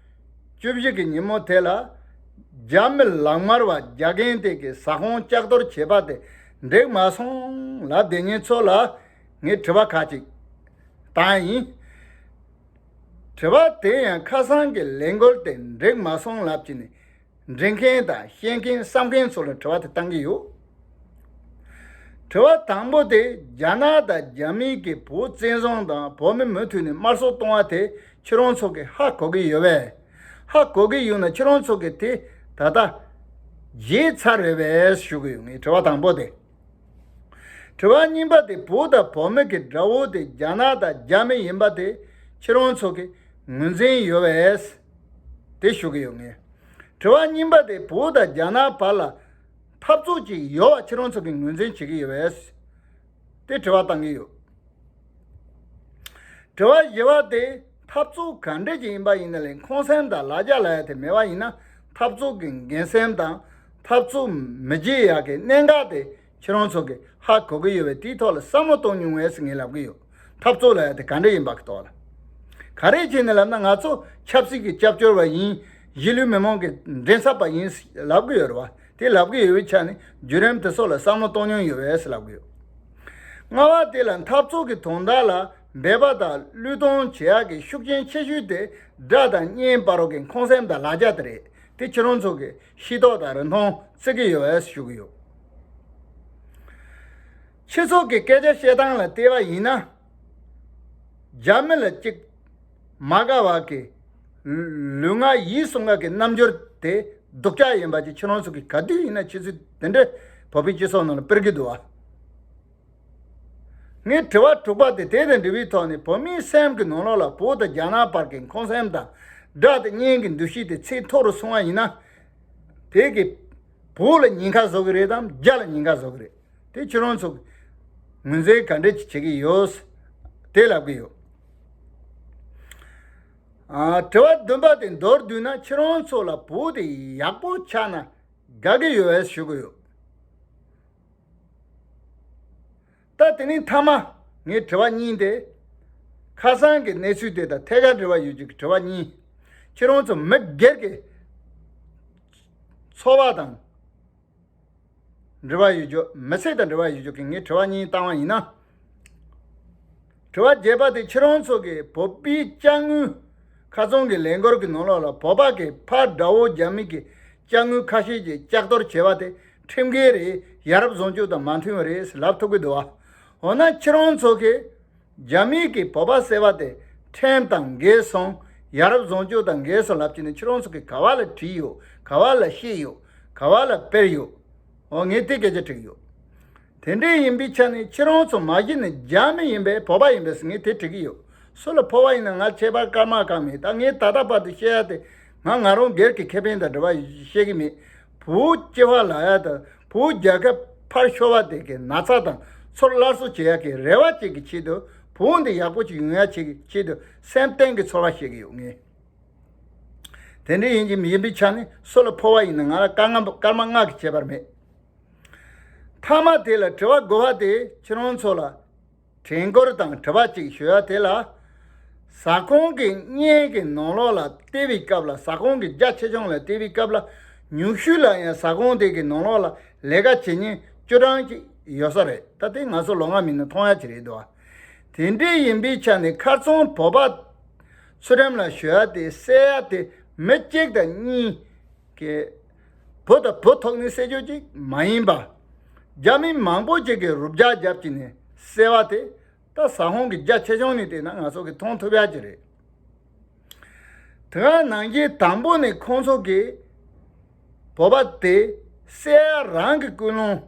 བཅུ་བཞི་གི་ཉིན་མོ་དེ་ལ་རྒྱ་མི་ལག་དམར་བ་རྒྱ་རྒན་དེ་གི་ཟ་ཁང་ལྕགས་གཏོར་བྱས་པ་དེ་འགྲིག་མ་སོང་ལབ་བསྡད་མཁན་ཚོ་ལ་ངས་དྲི་བ་ཁག་ཅིག་བཏང་ཡིན། དྲི་བ་དེ་ཡང་ཁ་སང་གི་ལས་འགུལ་དེ་འགྲིག་མ་སོང་ལབ་ཀྱི་ནས། འདྲི་མཁན་དང་བཤད་མཁན་བསམ་མཁན་ཚོ་ལ་དྲི་བ་དེ་བཏང་གི་ཡོད། དྲི་བ་དང་པོ་དེ་རྒྱ་ནག་དང་རྒྱ་མིའི་གི་བོད་བཙན་བཟུང་དང་བོད་མི་མུ་མཐུད་ནས་དམར་གསོད་གཏོང་བ་དེ་ཁྱེད་རང་ཚོ་གི་ཧ་གོ་གི་ཡོད་པས། ཧ་གོ་གི་ཡོད་ན་ཁྱེད་རང་ཚོ་གི་དེ་ད་ལྟ་བརྗེད་ཚར་རེད་པས་ཞུ་གི་ཡོད། ངས་དྲི་བ་དང་པོ་དེ། དྲི་བ་གཉིས་པ་དེ་བོད་དང་བོད་མི་གི་དགྲ་བོ་དེ་རྒྱ་ནག་དང་རྒྱ་མི་ཡིན་པ་དེ་ཁྱེད་རང་ཚོ་གི་ངོས་འཛིན་ཡོད་པས། དེ་ཞུ་གི་ཡོད་ངས། དྲི་བ་གཉིས་པ་དེ་བོད་དང་རྒྱ་ནག་བར་ལ་འཐབ་རྩོད་ཅིག་ཡོད་པ་ཁྱེད་རང་ཚོ་གི་ངོས་འཛིན་བྱེད་ཀྱི་ཡོད་པས། དེ་དྲི་བ་བཏང་གི་ཡོད། དྲི་བ་བཞི་པ་དེ་འཐབ་རྩོད་ག་འདྲ་ཅིག་ཡིན་པ་ཡིན་ན་ལས་ཁོང་སེམས་དང་ལ་རྒྱ་ལ་ཡ་དེ་མེད་པ་ཡིན་ན་འཐབ་རྩོད་ཀྱི་འགན་སེམས་དང་འཐབ་རྩོད་མི་བྱེད་ཡག་གི་གནད་འགག་དེ་ཁྱེད་རང་ཚོ་གི་ཧ་གོ་གི་ཡོད་པས་དེའི་ཐོག་ལ་བསམ་བློ་གཏོང་མྱོང་བས་ངས་ལབ་གི་ཡོད། འཐབ་རྩོད་ལ་ཡ་དེ་ག་འདྲ་ཡིན་པ་གི་ཐོག་ལ། ག་རེ་བྱས་ནས་ལབ་ན་ང་ཚོ་ཆབ་སྲིད་ཀྱི་སྐྱབས་བཅོལ་བ་ཡིན། གཞིས་ལུས་མི་མང་གི་མགྲིན་ཚབ་པ་ཡིན་ལབ་གི་ཡོད་རེད་བ། དེ་ལབ་གི་ཡོད་པའི་ཆ་ནས་བརྒྱུད་རིམ་དེ་ཚོ་ལ་བསམ་བློ་གཏོང་མྱོང་ཡོད་པས་ལབ་གི་ཡོད། ལྔ་པ་དེ་ལ་འཐབ་རྩོད་ཀྱི་དོན་དག་ལ་འབད་པ་དང་བློས་གཏོང་བྱེད་ཡག་གི་ཤུགས་རྐྱེན་ཆེ་ཤོས་དེ་དགྲ་དང་གཉེན་བར་རོགས་ཀྱི་ཁོང་སེམས་དང་ལ་རྒྱ་དེ་རེད། དེ་ཁྱེད་རང་ཚོ་གི་ཤེས་རྟོགས་དང་རིན་ཐང་བརྩི་གི་ཡོད་པས་ཞུ་གི་ཡོད། སྤྱི་ཚོགས་ཀྱི་སྐད་ཆ་བཤད་སྟངས་ལ་བལྟས་པ་ཡིན་ན། རྒྱ་མི་ལ་གཅིག་མ་དགའ་བ་གི་ལུས་ངག་ཡིད་གསུམ་ཀ་གི་རྣམ་འགྱུར་དེ་སྡུག་ཅག་ཡིན་པ་ཅིག་ཁྱེད་རང་ཚོ་གི་ག་དུས་ཡིན་ན་ཁྱེད་ཚོས་དེ་འདྲ་བོད་པའི་སྤྱི་ཚོགས་ནང་ལ་སྤེལ་གི་འདུག་བ། ངས་དྲི་བ་དྲུག་པ་དེ་དེ་དང་འབྲེལ་བའི་ཐོག་ནས་བོད་མིའི་སེམས་ཀྱི་ནང་ལོགས་ལ་བོད་དང་རྒྱ་ནག་བར་གྱི་ཁོང་སེམས་དང་དགྲ་དང་གཉེན་གྱི་འདུ་ཤེས་དེ་ཚད་མཐོ་རུ་སོང་བ་ཡིན་ན། དེ་གི་བོད་ལ་ཉེན་ཁ་བཟོ་གི་རེད་དམ་རྒྱ་ལ་ཉེན་ཁ་བཟོ་གི་རེད། དེ་ཁྱེད་རང་ཚོ་ངོས་འཛིན་ག་འདྲ་ཅིག་བྱེད་ཀྱི་ཡོད། དེ་ལབ་གི་ཡོད། ཨ། དྲི་བ་བདུན་པ་དེ་མདོར་བསྡུས་ན་ཁྱེད་རང་ཚོ་ལ་བོད་དེ་ཡག་པོ་ཆགས་ན་དགའ་གི་ཡོད་པས་ཞུ་གི་ཡོད། ད་དེ་ནས་མཐའ་མ་ངའི་དྲི་བ་གཉིས་ཏེ། ཁ་སང་གི་གནས་ཚུལ་དེ་དང་ཐད་ཀར་འབྲེལ་བ་ཡོད་རྒྱུ་གི་དྲི་བ་གཉིས། ཁྱེད་རང་ཚོ་མི་སྒེར་གྱི་འཚོ་བ་དང་འབྲེལ་བ་ཡོད་རྒྱུ་མི་ཚེ་དང་འབྲེལ་བ་ཡོད་རྒྱུ་གི་ངའི་དྲི་བ་གཉིས་བཏང་བ་ཡིན་ན། དྲི་བ་བརྒྱད་པ་དེ་ཁྱེད་རང་ཚོ་གི་བོད་པའི་ཅ་དངོས་ཁ་ཚོན་གྱི་ལས་འགུལ་གྱི་ནང་ལོགས་ལ་བོད་པ་གི་ཕ་དགྲ་བོ་རྒྱ་མི་གི་ཅ་དངོས་ཁ་ཤས་ཀྱིས་ལྕགས་གཏོར་བྱས་པ་དེ་ཁྲིམས་འགལ་རེད། ཡ་རབས་བཟང་སྤྱོད་དང་མ་མཐུན་པ་རེད་ལབ་ཐུབ་ཀྱི་འདུག་བ། འོ་ན་ཁྱེད་རང་ཚོ་གི་རྒྱ་མི་གི་བོད་པ་ཟེར་བ་དེ་ཁྲིམས་དང་འགལ་སོང་། ཡ་རབས་བཟང་སྤྱོད་དང་འགལ་སོང་ལབ་ཀྱི་ནི་ཁྱེད་རང་ཚོ་གིས་ག་བ་ལ་བྲིས་ཡོད། ག་བ་ལ་བཤད་ཡོད། ག་བ་ལ་སྤེལ་ཡོད། འོ་ངས་དེ་སྐད་ཆ་དྲིས་ཡོད། དེ་འདྲས་ཡིན་པའི་ཆ་ནས་ཁྱེད་རང་ཚོ་མ་གཞི་ནས་རྒྱ་མི་ཡིན་པས་བོད་པ་ཡིན་པས་ངས་དེ་དྲི་གི་ཡོད། སུ་ལ་ཕོ་བ་ཡིན་ན་ང་ཁྱད་པར་སྐར་མ་གང་མེད། ད་ངས་ད་ལྟ་བར་དུ་བཤད་ཡ་དེ་ང་ང་རང་སྒེར་གྱི་ཁེ་ཕན་དང་འབྲེལ་བ་བཤད་གི་མེད། བོད་སྤྱི་པ་ལ་ཡ་དང་བོད་རྒྱལ་ཁབ་ཕར་ཤོར་བ་དེ་གི་ན་ཚ་དང་ཚུར་སླར་གསོ་བྱེད་ཡ་གི་རེ་བ་ཅིག་གི་ཆེད་དུ་བོད་འདི་ཡག་པོ་ཅིག་ཡོང་ཡ་ཆེད་ཀྱི་ཆེད་དུ་སེམས་གཏིང་གི་ཚོར་བ་བཤད་གི་ཡོད་ངས། དེ་འདྲ་ཡིན་གྱི་མི་ཡིན་པའི་ཆ་ནས་སུ་ལ་ཕོ་བ་ཡིན་ན་ང་ལ་སྐར་ལྔ་སྐར་མ་ལྔ་གི་ཁྱད་པར་མེད། མཐའ་མ་དེ་ལ་དྲི་བ་དགུ་པ་དེ་ཁྱེད་རང་ཚོ་ལ་དྲན་སྐུལ་དང་དྲི་བ་གཅིག་ཞུ་ཡ་དེ་ལ། ཟ་ཁང་གི་བརྙན་གྱི་ནང་ལོགས་ལ་བལྟས་པའི་སྐབས་ལ་ཟ་ཁང་གི་རྒྱ་ཆེ་ཆུང་ལ་བལྟས་པའི་སྐབས་ལ་ཉུང་ཤོས་ལ་ཡང་ཟ་ཁང་དེ་གི་ནང་ལོགས་ལ་ལས་ཀ་བྱེད་མཁན་བཅུ་གྲངས་ཅིག་ཡོད་ས་རེད། ད་དེ་ང་ཚོ་ལོ་ལྔ་མིན་ན་མཐོང་ཡ་ཅིག་རེད་འདུག་ཨ། དེ་འདྲས་ཡིན་པའི་ཆ་ནས་ཁ་རྩང་བོད་པ་ཚུལ་ཁྲིམས་ལ་ཞུ་ཡ་དེ་བསད་ཡ་དེ་མི་གཅིག་དང་གཉིས་ཀྱི་བུ་དང་བུ་ཐོག་ནས་བསད་རྒྱུ་ཅིག་མ་ཡིན་པ། རྒྱ་མི་མང་པོ་ཅིག་གིས་རུབ་རྒྱག་རྒྱབ་ཀྱིས་ནས་བསད་པ་དེ་ད་ཟ་ཁང་གི་རྒྱ་ཆེ་ཆུང་ནས་བལྟས་ན་ང་ཚོ་གིས་མཐོང་ཐུབ་ཡ་ཅིག་རེད། དེ་ག་ནང་བཞིན་དང་པོ་ནས་ཁོང་ཚོ་གིས་བོད་པ་དེ་བསད་ཡ་རང་གི་ཀུན་སློང་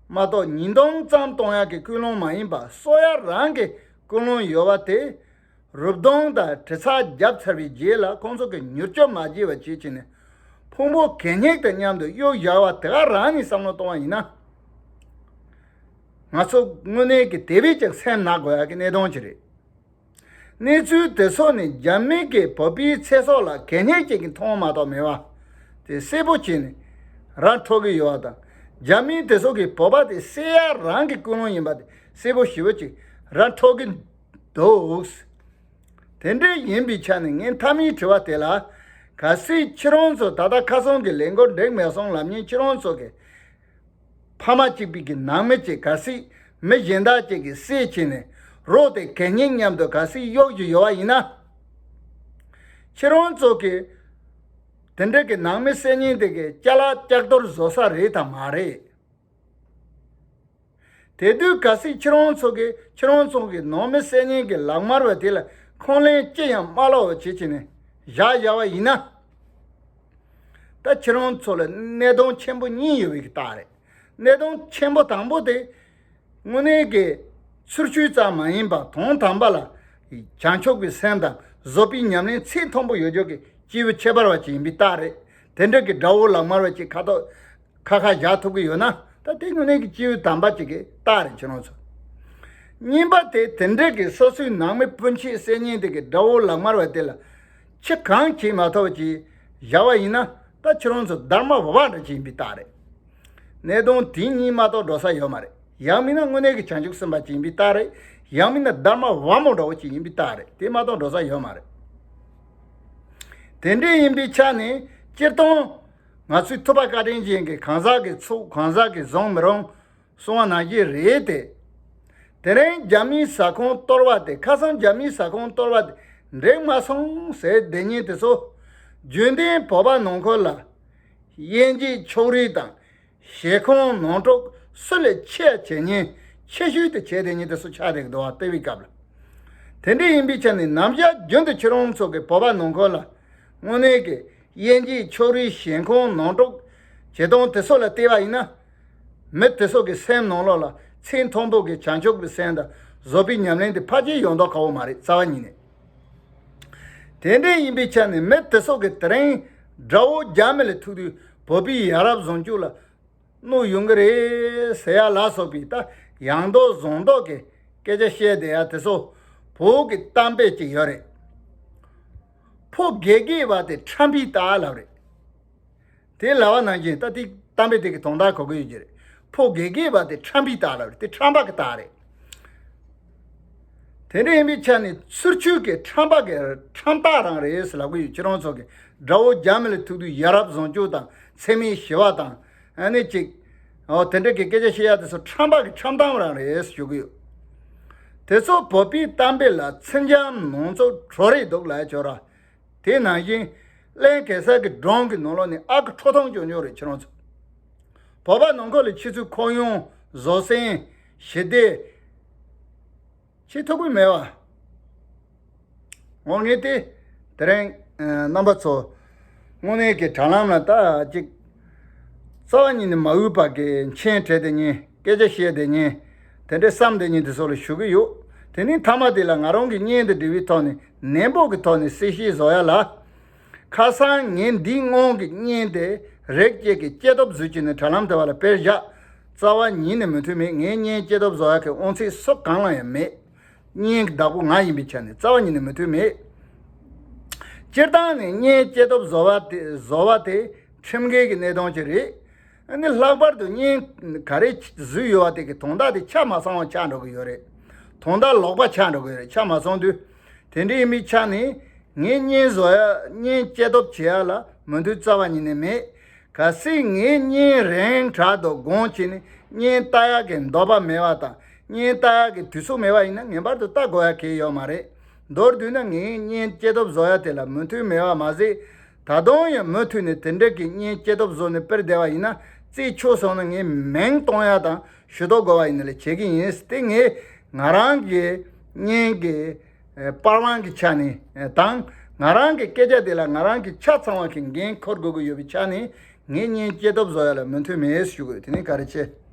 མ་གཏོགས་ཉེས་རྡུང་ཙམ་གཏོང་ཡ་གི་ཀུན་སློང་མ་ཡིན་པ་གསོད་ཡ་རང་གི་ཀུན་སློང་ཡོད་པ་དེ། རུབ་རྡུང་དང་གྲི་ཚགས་བརྒྱབ་ཚར་བའི་རྗེས་ལ་ཁོང་ཚོ་གིས་མྱུར་སྐྱོབ་མ་བྱས་པ་བྱས་བྱས་ནས་ཕུང་པོ་གད་སྙིགས་དང་མཉམ་དུ་གཡུག་བཞག་པ་དེ་ག་རང་ནས་བསམ་བློ་གཏོང་བ་ཡིན་ན། ང་ཚོ་དངོས་གནས་ཀྱི་དེ་བས་ཀྱང་སེམས་ན་དགོས་ཡ་གི་གནད་དོན་ཅིག་རེད། གནས་ཚུལ་དེ་ཚོ་ནི་རྒྱ་མི་གིས་བོད་པའི་ཚེ་སྲོག་ལ་གད་སྙིགས་ཅིག་གི་མཐོང་མ་གཏོགས་མེད་པ། དེ་གསལ་པོ་བྱས་ནས་ར་འཕྲོད་ཀྱི་ཡོད་པ་དང་། རྒྱ་མི་དེ་ཚོ་གིས་བོད་པ་དེ་བསད་ཡ་རང་གི་ཀུན་སློང་ཡིན་པ་དེ་གསལ་པོ་ཞེ་པོ་ཅིག་ར་འཕྲོད་ཀྱི་འདུག། དེ་འདྲ་ཡིན་པའི་ཆ་ནས་ངའི་མཐའ་མའི་དྲི་བ་དེ་ལ། གལ་སྲིད་ཁྱེད་རང་ཚོ་ད་ལྟ་ཁ་སང་གི་ལས་འགུལ་འགྲིག་མེད་སོང་ལབ་མཁན་ཁྱེད་རང་ཚོ་གི་ཕ་མ་གཅིག་པའི་གི་ནང་མི་གཅིག་གལ་སྲིད་མི་གཞན་དག་ཅིག་གིས་བསད་བྱས་ནས་རོ་དེ་གད་སྙིགས་མཉམ་དུ་གལ་སྲིད་གཡུག་རྒྱུ་ཡོད་པ་ཡིན་ན། ཁྱེད་རང་ཚོ་གི་དེ་འདྲ་གི་ནང་མི་བསད་མཁན་དེ་གི་ཅ་ལག་ལྕགས་རྡོར་བཟོ་ས་རེད་དམ་མ་རེད། དེ་དུས་གལ་སྲིད་ཁྱེད་རང་ཚོ་གིས་ཁྱེད་རང་ཚོ་གི་ནང་མི་བསད་མཁན་གྱི་ལག་དམར་བ་དེ་ལ་ཁས་ལེན་ཅི་ཡང་མ་སློག་པ་བྱེད་བྱས་ནས་བཞག་བཞག་པ་ཡིན་ན། ད་ཁྱེད་རང་ཚོ་ལ་གནད་དོན་ཆེན་པོ་གཉིས་ཡོད་པའི་རྟགས་རེད། གནད་དོན་ཆེན་པོ་དང་པོ་དེ་དངོས་གནས་ཀྱི་ཚུལ་འཆོས་ཙམ་མ་ཡིན་པར་དོན་དམ་པ་ལ་བྱང་ཆུབ་ཀྱི་སེམས་དང་བཟོད་པའི་ཉམས་ལེན་ཚད་མཐོན་པོ་ཡོད་རྒྱུ་གི་སྐྱེས་བུ་ཁྱད་པར་བ་ཅིག་ཡིན་པའི་རྟགས་རེད། དེ་འདྲ་གི་དགྲ་བོ་ལག་དམར་བ་ཅིག་ཁ་ཐོག་ཁ་ཁ་བཞག་ཐུབ་ཀྱི་ཡོད་ན། ད་དེ་དངོས་གནས་ཀྱི་སྐྱེས་བུ་དམ་པ་ཅིག་གི་རྟགས་རེད་ཁྱེད་རང་ཚོ། གཉིས་པ་དེ་དེ་འདྲ་གི་སོ་སོའི་ནང་མི་སྤུན་མཆེད་བསད་མཁན་དེ་གི་དགྲ་བོ་ལག་དམར་བ་དེ་ལ་ཕྱི་གང་བྱེད་མ་ཐུབ་ཅིག་བཞག་པ་ཡིན་ན། ད་ཁྱེད་རང་ཚོ་སྡར་མ་བ་བ་འདྲ་ཅིག་ཡིན་པའི་རྟགས་རེད། གནད་དོན་དེ་གཉིས་མ་གཏོགས་འགྲོ་ས་ཡོད་མ་རེད། ཡང་མིན་ན་དངོས་གནས་ཀྱི་བྱང་ཆུབ་སེམས་དཔའ་ཅིག་ཡིན་པའི་རྟགས་རེད། ཡང་མིན་ན་སྡར་མ་བ་མོ་འདྲ་བོ་ཅིག་ཡིན་པའི་རྟགས་རེད། དེ་མ་གཏོགས་འགྲོ་ས་ཡོད་མ་རེད། དེ་འདྲ་ཡིན་པའི་ཆ་ནས་སྤྱིར་བཏང་ང་ཚོའི་ཐུབ་པ་བཀའ་དྲིན་ཅན་གྱི་གང་ཟག་གི་ཚོགས་གང་ཟག་གིས་བཟུང་མི་རུང་གསུང་བ་ནང་བཞིན་རེད་དེ། དེ་རིང་རྒྱ་མིའི་ཟ་ཁང་གཏོར་བ་དེ་ཁ་སང་རྒྱ་མིའི་ཟ་ཁང་གཏོར་བ་དེ་འགྲིག་མ་སོང་ཟེར་བསྡད་མཁན་དེ་ཚོ་རྒྱུན་ལྡན་བོད་པ་ནང་ཁུལ་ལ་དབྱེ་འབྱེད་ཕྱོགས་རིས་དང་། ཞེ་འཁོན་ནོར་འཁྲུལ་སུ་ལས་ཆེ་བྱེད་མཁན་ཆེ་ཤོས་དེ་བྱས་དེ་ཉིད་དུ་སུ་ཆགས་བསྡད་ཀྱི་འདུག་བ་བལྟས་པའི་སྐབས་ལ། དེ་འདྲ་ཡིན་པའི་ཆ་ནས་ནམ་ཞག་རྒྱུན་དུ་ཁྱེད་རང་ཚོ་གི་བོད་པ་ནང་ཁུལ་ལ་དངོས་གནས་ཀྱི་དབྱེ་འབྱེད་ཕྱོགས་རིས་ཞེ་འཁོན་ནོར་འཁྲུལ་བྱེད་སྟངས་དེ་ཚོ་ལ་བལྟས་པ་ཡིན་ན། མི་དེ་ཚོ་གི་སེམས་ནང་ལོགས་ལ་ཚད་མཐོན་པོ་གི་བྱང་ཆུབ་ཀྱི་སེམས་དང་བཟོད་པའི་ཉམས་ལེན་དེ་ཕལ་ཆེར་ཡོང་མདོག་ཁ་པོ་མ་རེད་རྩ་བ་ཉིད་ནས། དེ་འདྲ་ཡིན་པའི་ཆ་ནས་མི་དེ་ཚོ་གི་དེ་རིང་དགྲ་བོ་རྒྱ་མི་ལ་ཐུག་དུས་བོད་པའི་ཡ་རབས་བཟང་སྤྱོད་ལ་གནོད་ཡོང་གི་རེད་ཟེར་ཡ་ལ་སོགས་པའི་ད་ཡང་མདོག་བཟང་མདོག་གི་སྐད་ཆ་བཤད་བསྡད་ཡ་དེ་ཚོ་བོད་ཀྱི་གཏམ་དཔེ་ཅིག་ཡོད་རེད། ཕོ་དགེ་རྒན་བ་དེ་ཁྲམ་པའི་རྟགས་ལབ་རེད། དེ་ལབ་པ་ནང་བཞིན་ད་དེ་གཏམ་དཔེ་དེ་གི་དོན་དག་གོ་གི་ཡོད་ཀྱི་རེད། ཕོ་དགེ་རྒན་བ་དེ་ཁྲམ་པའི་རྟགས་ལབ་རེད། དེ་ཁྲམ་པ་གི་རྟགས་རེད། དེ་འདྲ་ཡིན་པའི་ཆ་ནས་ཚུར་ཆོས་ཀྱི་ཁྲམ་པ་གི་ཁྲམ་རྟགས་རང་རེད་ཟེར་ལབ་གི་ཡོད། ཁྱེད་རང་ཚོ་གི་དགྲ་བོ་རྒྱ་མི་ལ་ཐུག་དུས་ཡ་རབས་བཟང་སྤྱོད་དང་འཚེ་མེད་ཞི་བ་དང་ཨ་ནི་ཅིག་ཨོ་དེ་འདྲ་གི་སྐད་ཆ་བཤད་ཡ་དེ་ཚོ་ཁྲམ་པ་གི་ཁྲམ་གཏམ་རང་རེད་ཞུ་གི་ཡོད། དེ་ཚོ་བོད་པའི་གཏམ་དཔེ་ལ་ཚིག་འཇམ་ནང་ཚོ་བྲོ་རེ་འདུག་ལབ་ཡ་ཆོག་ར། དེ་ནང་བཞིན་གླིང་གེ་སར་གྱི་སྒྲུང་གི་ནང་ལོགས་ནས་ཨ་ཁུ་ཁྲོ་ཐུང་ཅོ་ཉོ་རེད་ཁྱེད་རང་ཚོ། བོད་པ་ནང་ཁུལ་ལ་ཕྱི་ཚུལ་ཁོག་ཡངས་བཟོད་བསྲན་ཞི་བདེ་བྱེད་ཐུབ་ཀྱི་མེད་པ། འོ་ངས་དེ་དེ་རིང་རྣམ་པ་ཚོ་དངོས་གནས་ཀྱི་དྲ་ལམ་ལ་ད་ཅིག་རྩ་བ་ཉིད་ནས་མ་འོས་པ་གི་མཆན་བྲིས་བསྡད་མཁན། སྐད་ཆ་བཤད་བསྡད་མཁན། དེ་འདྲའི་བསམ་བསྡད་མཁན་དེ་ཚོ་ལ་ཞུ་གི་ཡོད། དེ་ནས་མཐའ་མ་དེ་ལ་ང་རང་གི་བརྙན་དེ་འབྲི་བའི་ཐོག་ནས་ནན་པོ་གི་ཐོག་ནས་གསལ་བཤད་བཟོ་ཡ་ལ། ཁ་སང་ངས་འདི་སྔོན་གྱི་བརྙན་དེ་རིགས་གཅིག་གི་སྐྱེས་སྟོབས་བཟོས་བྱས་ནས་དྲ་ལམ་དེ་བ་ལ་སྤེལ་བཞག་རྩ་བ་ཉིད་ནས་མོས་མཐུན་མེད། ངའི་བརྙན་སྐྱེས་སྟོབས་བཟོ་ཡ་གི་དབང་ཚད་སུ་གང་ལ་ཡང་མེད། བརྙན་གྱི་བདག་པོ་ང་ཡིན་པའི་ཆ་ནས་རྩ་བ་ཉིད་ནས་མོས་མཐུན་མེད། སྤྱིར་བཏང་ནས་བརྙན་སྐྱེས་སྟོབས་བཟོ་བ་དེ་བཟོ་བ་དེ་ཁྲིམས་འགལ་གྱི་གནད་དོན་ཅིག་རེད། ཨ་ནི་ལྷག་པར་དུ་བརྙན་ག་རེ་བཟོས་ཡོད་པ་དེ་གི་དོན་དག་དེ་ཆ་མ་ཚང་བ་ཆགས་འགྲོ་གི་ཡོད་རེད། དོན་དག་ལོག་པ་ཆགས་འགྲོ་གི་ཡོད་རེད། ཆ་མ་ཚང་དུས། དེ་འདྲ་ཡིན་པའི་ཆ་ནས་ངས་བརྙན་བཟོ་ཡ་བརྙན་སྐྱེས་སྟོབས་བྱེད་ཡ་ལ་མོས་མཐུན་རྩ་བ་ཉིད་ནས་མེད། གལ་སྲིད་ངས་བརྙན་རིང་དྲགས་འདུག་དགོངས་བྱས་ནས་བརྙན་ལྟ་ཡག་གི་འདོད་པ་མེད་པ་དང་བརྙན་ལྟ་ཡག་གི་དུས་ཚོད་མེད་པ་ཡིན་ན་ངེས་པར་དུ་ལྟ་དགོས་ཡ་གང་ཡང་ཡོད་མ་རེད། མདོར་བསྡུས་ན་ངས་བརྙན་སྐྱེས་སྟོབས་བཟོ་ཡ་དེ་ལ་མོས་མཐུན་མེད་པ་མ་ཟད། ད་དུང་ཡང་མུ་མཐུད་ནས་དེ་འདྲ་གི་བརྙན་སྐྱེས་སྟོབས་བཟོ་ནས་སྤེལ་བསྡད་པ་ཡིན་ན་རྩིས་ཆོད་སོང་ན་ངས་མིང་གཏོང་ཡ་དང་ཞུ་དག་དགོས་པ་ཡིན་ན་ལས་བྱེད་ཀྱི་ཡིན། དེ་ངས་ང་རང་གི་བརྙན་གྱི་ཨེ་པར་དབང་གི་ཆ་ནས་ཨེ་དང་ང་རང་གི་སྐད་ཆ་དེ་ལ་ང་རང་གི་ཆ་ཚང་བ་གི་འགན་འཁུར་དགོས་ཀྱི་ཡོད་པའི་ཆ་ནས་ངས་བརྙན་སྐྱེས་སྟོབས་བཟོ་ཡ་ལ་མོས་མཐུན་མེད་ཞུ་དགོས། དེ་ནི་ག་རེ་བྱེད།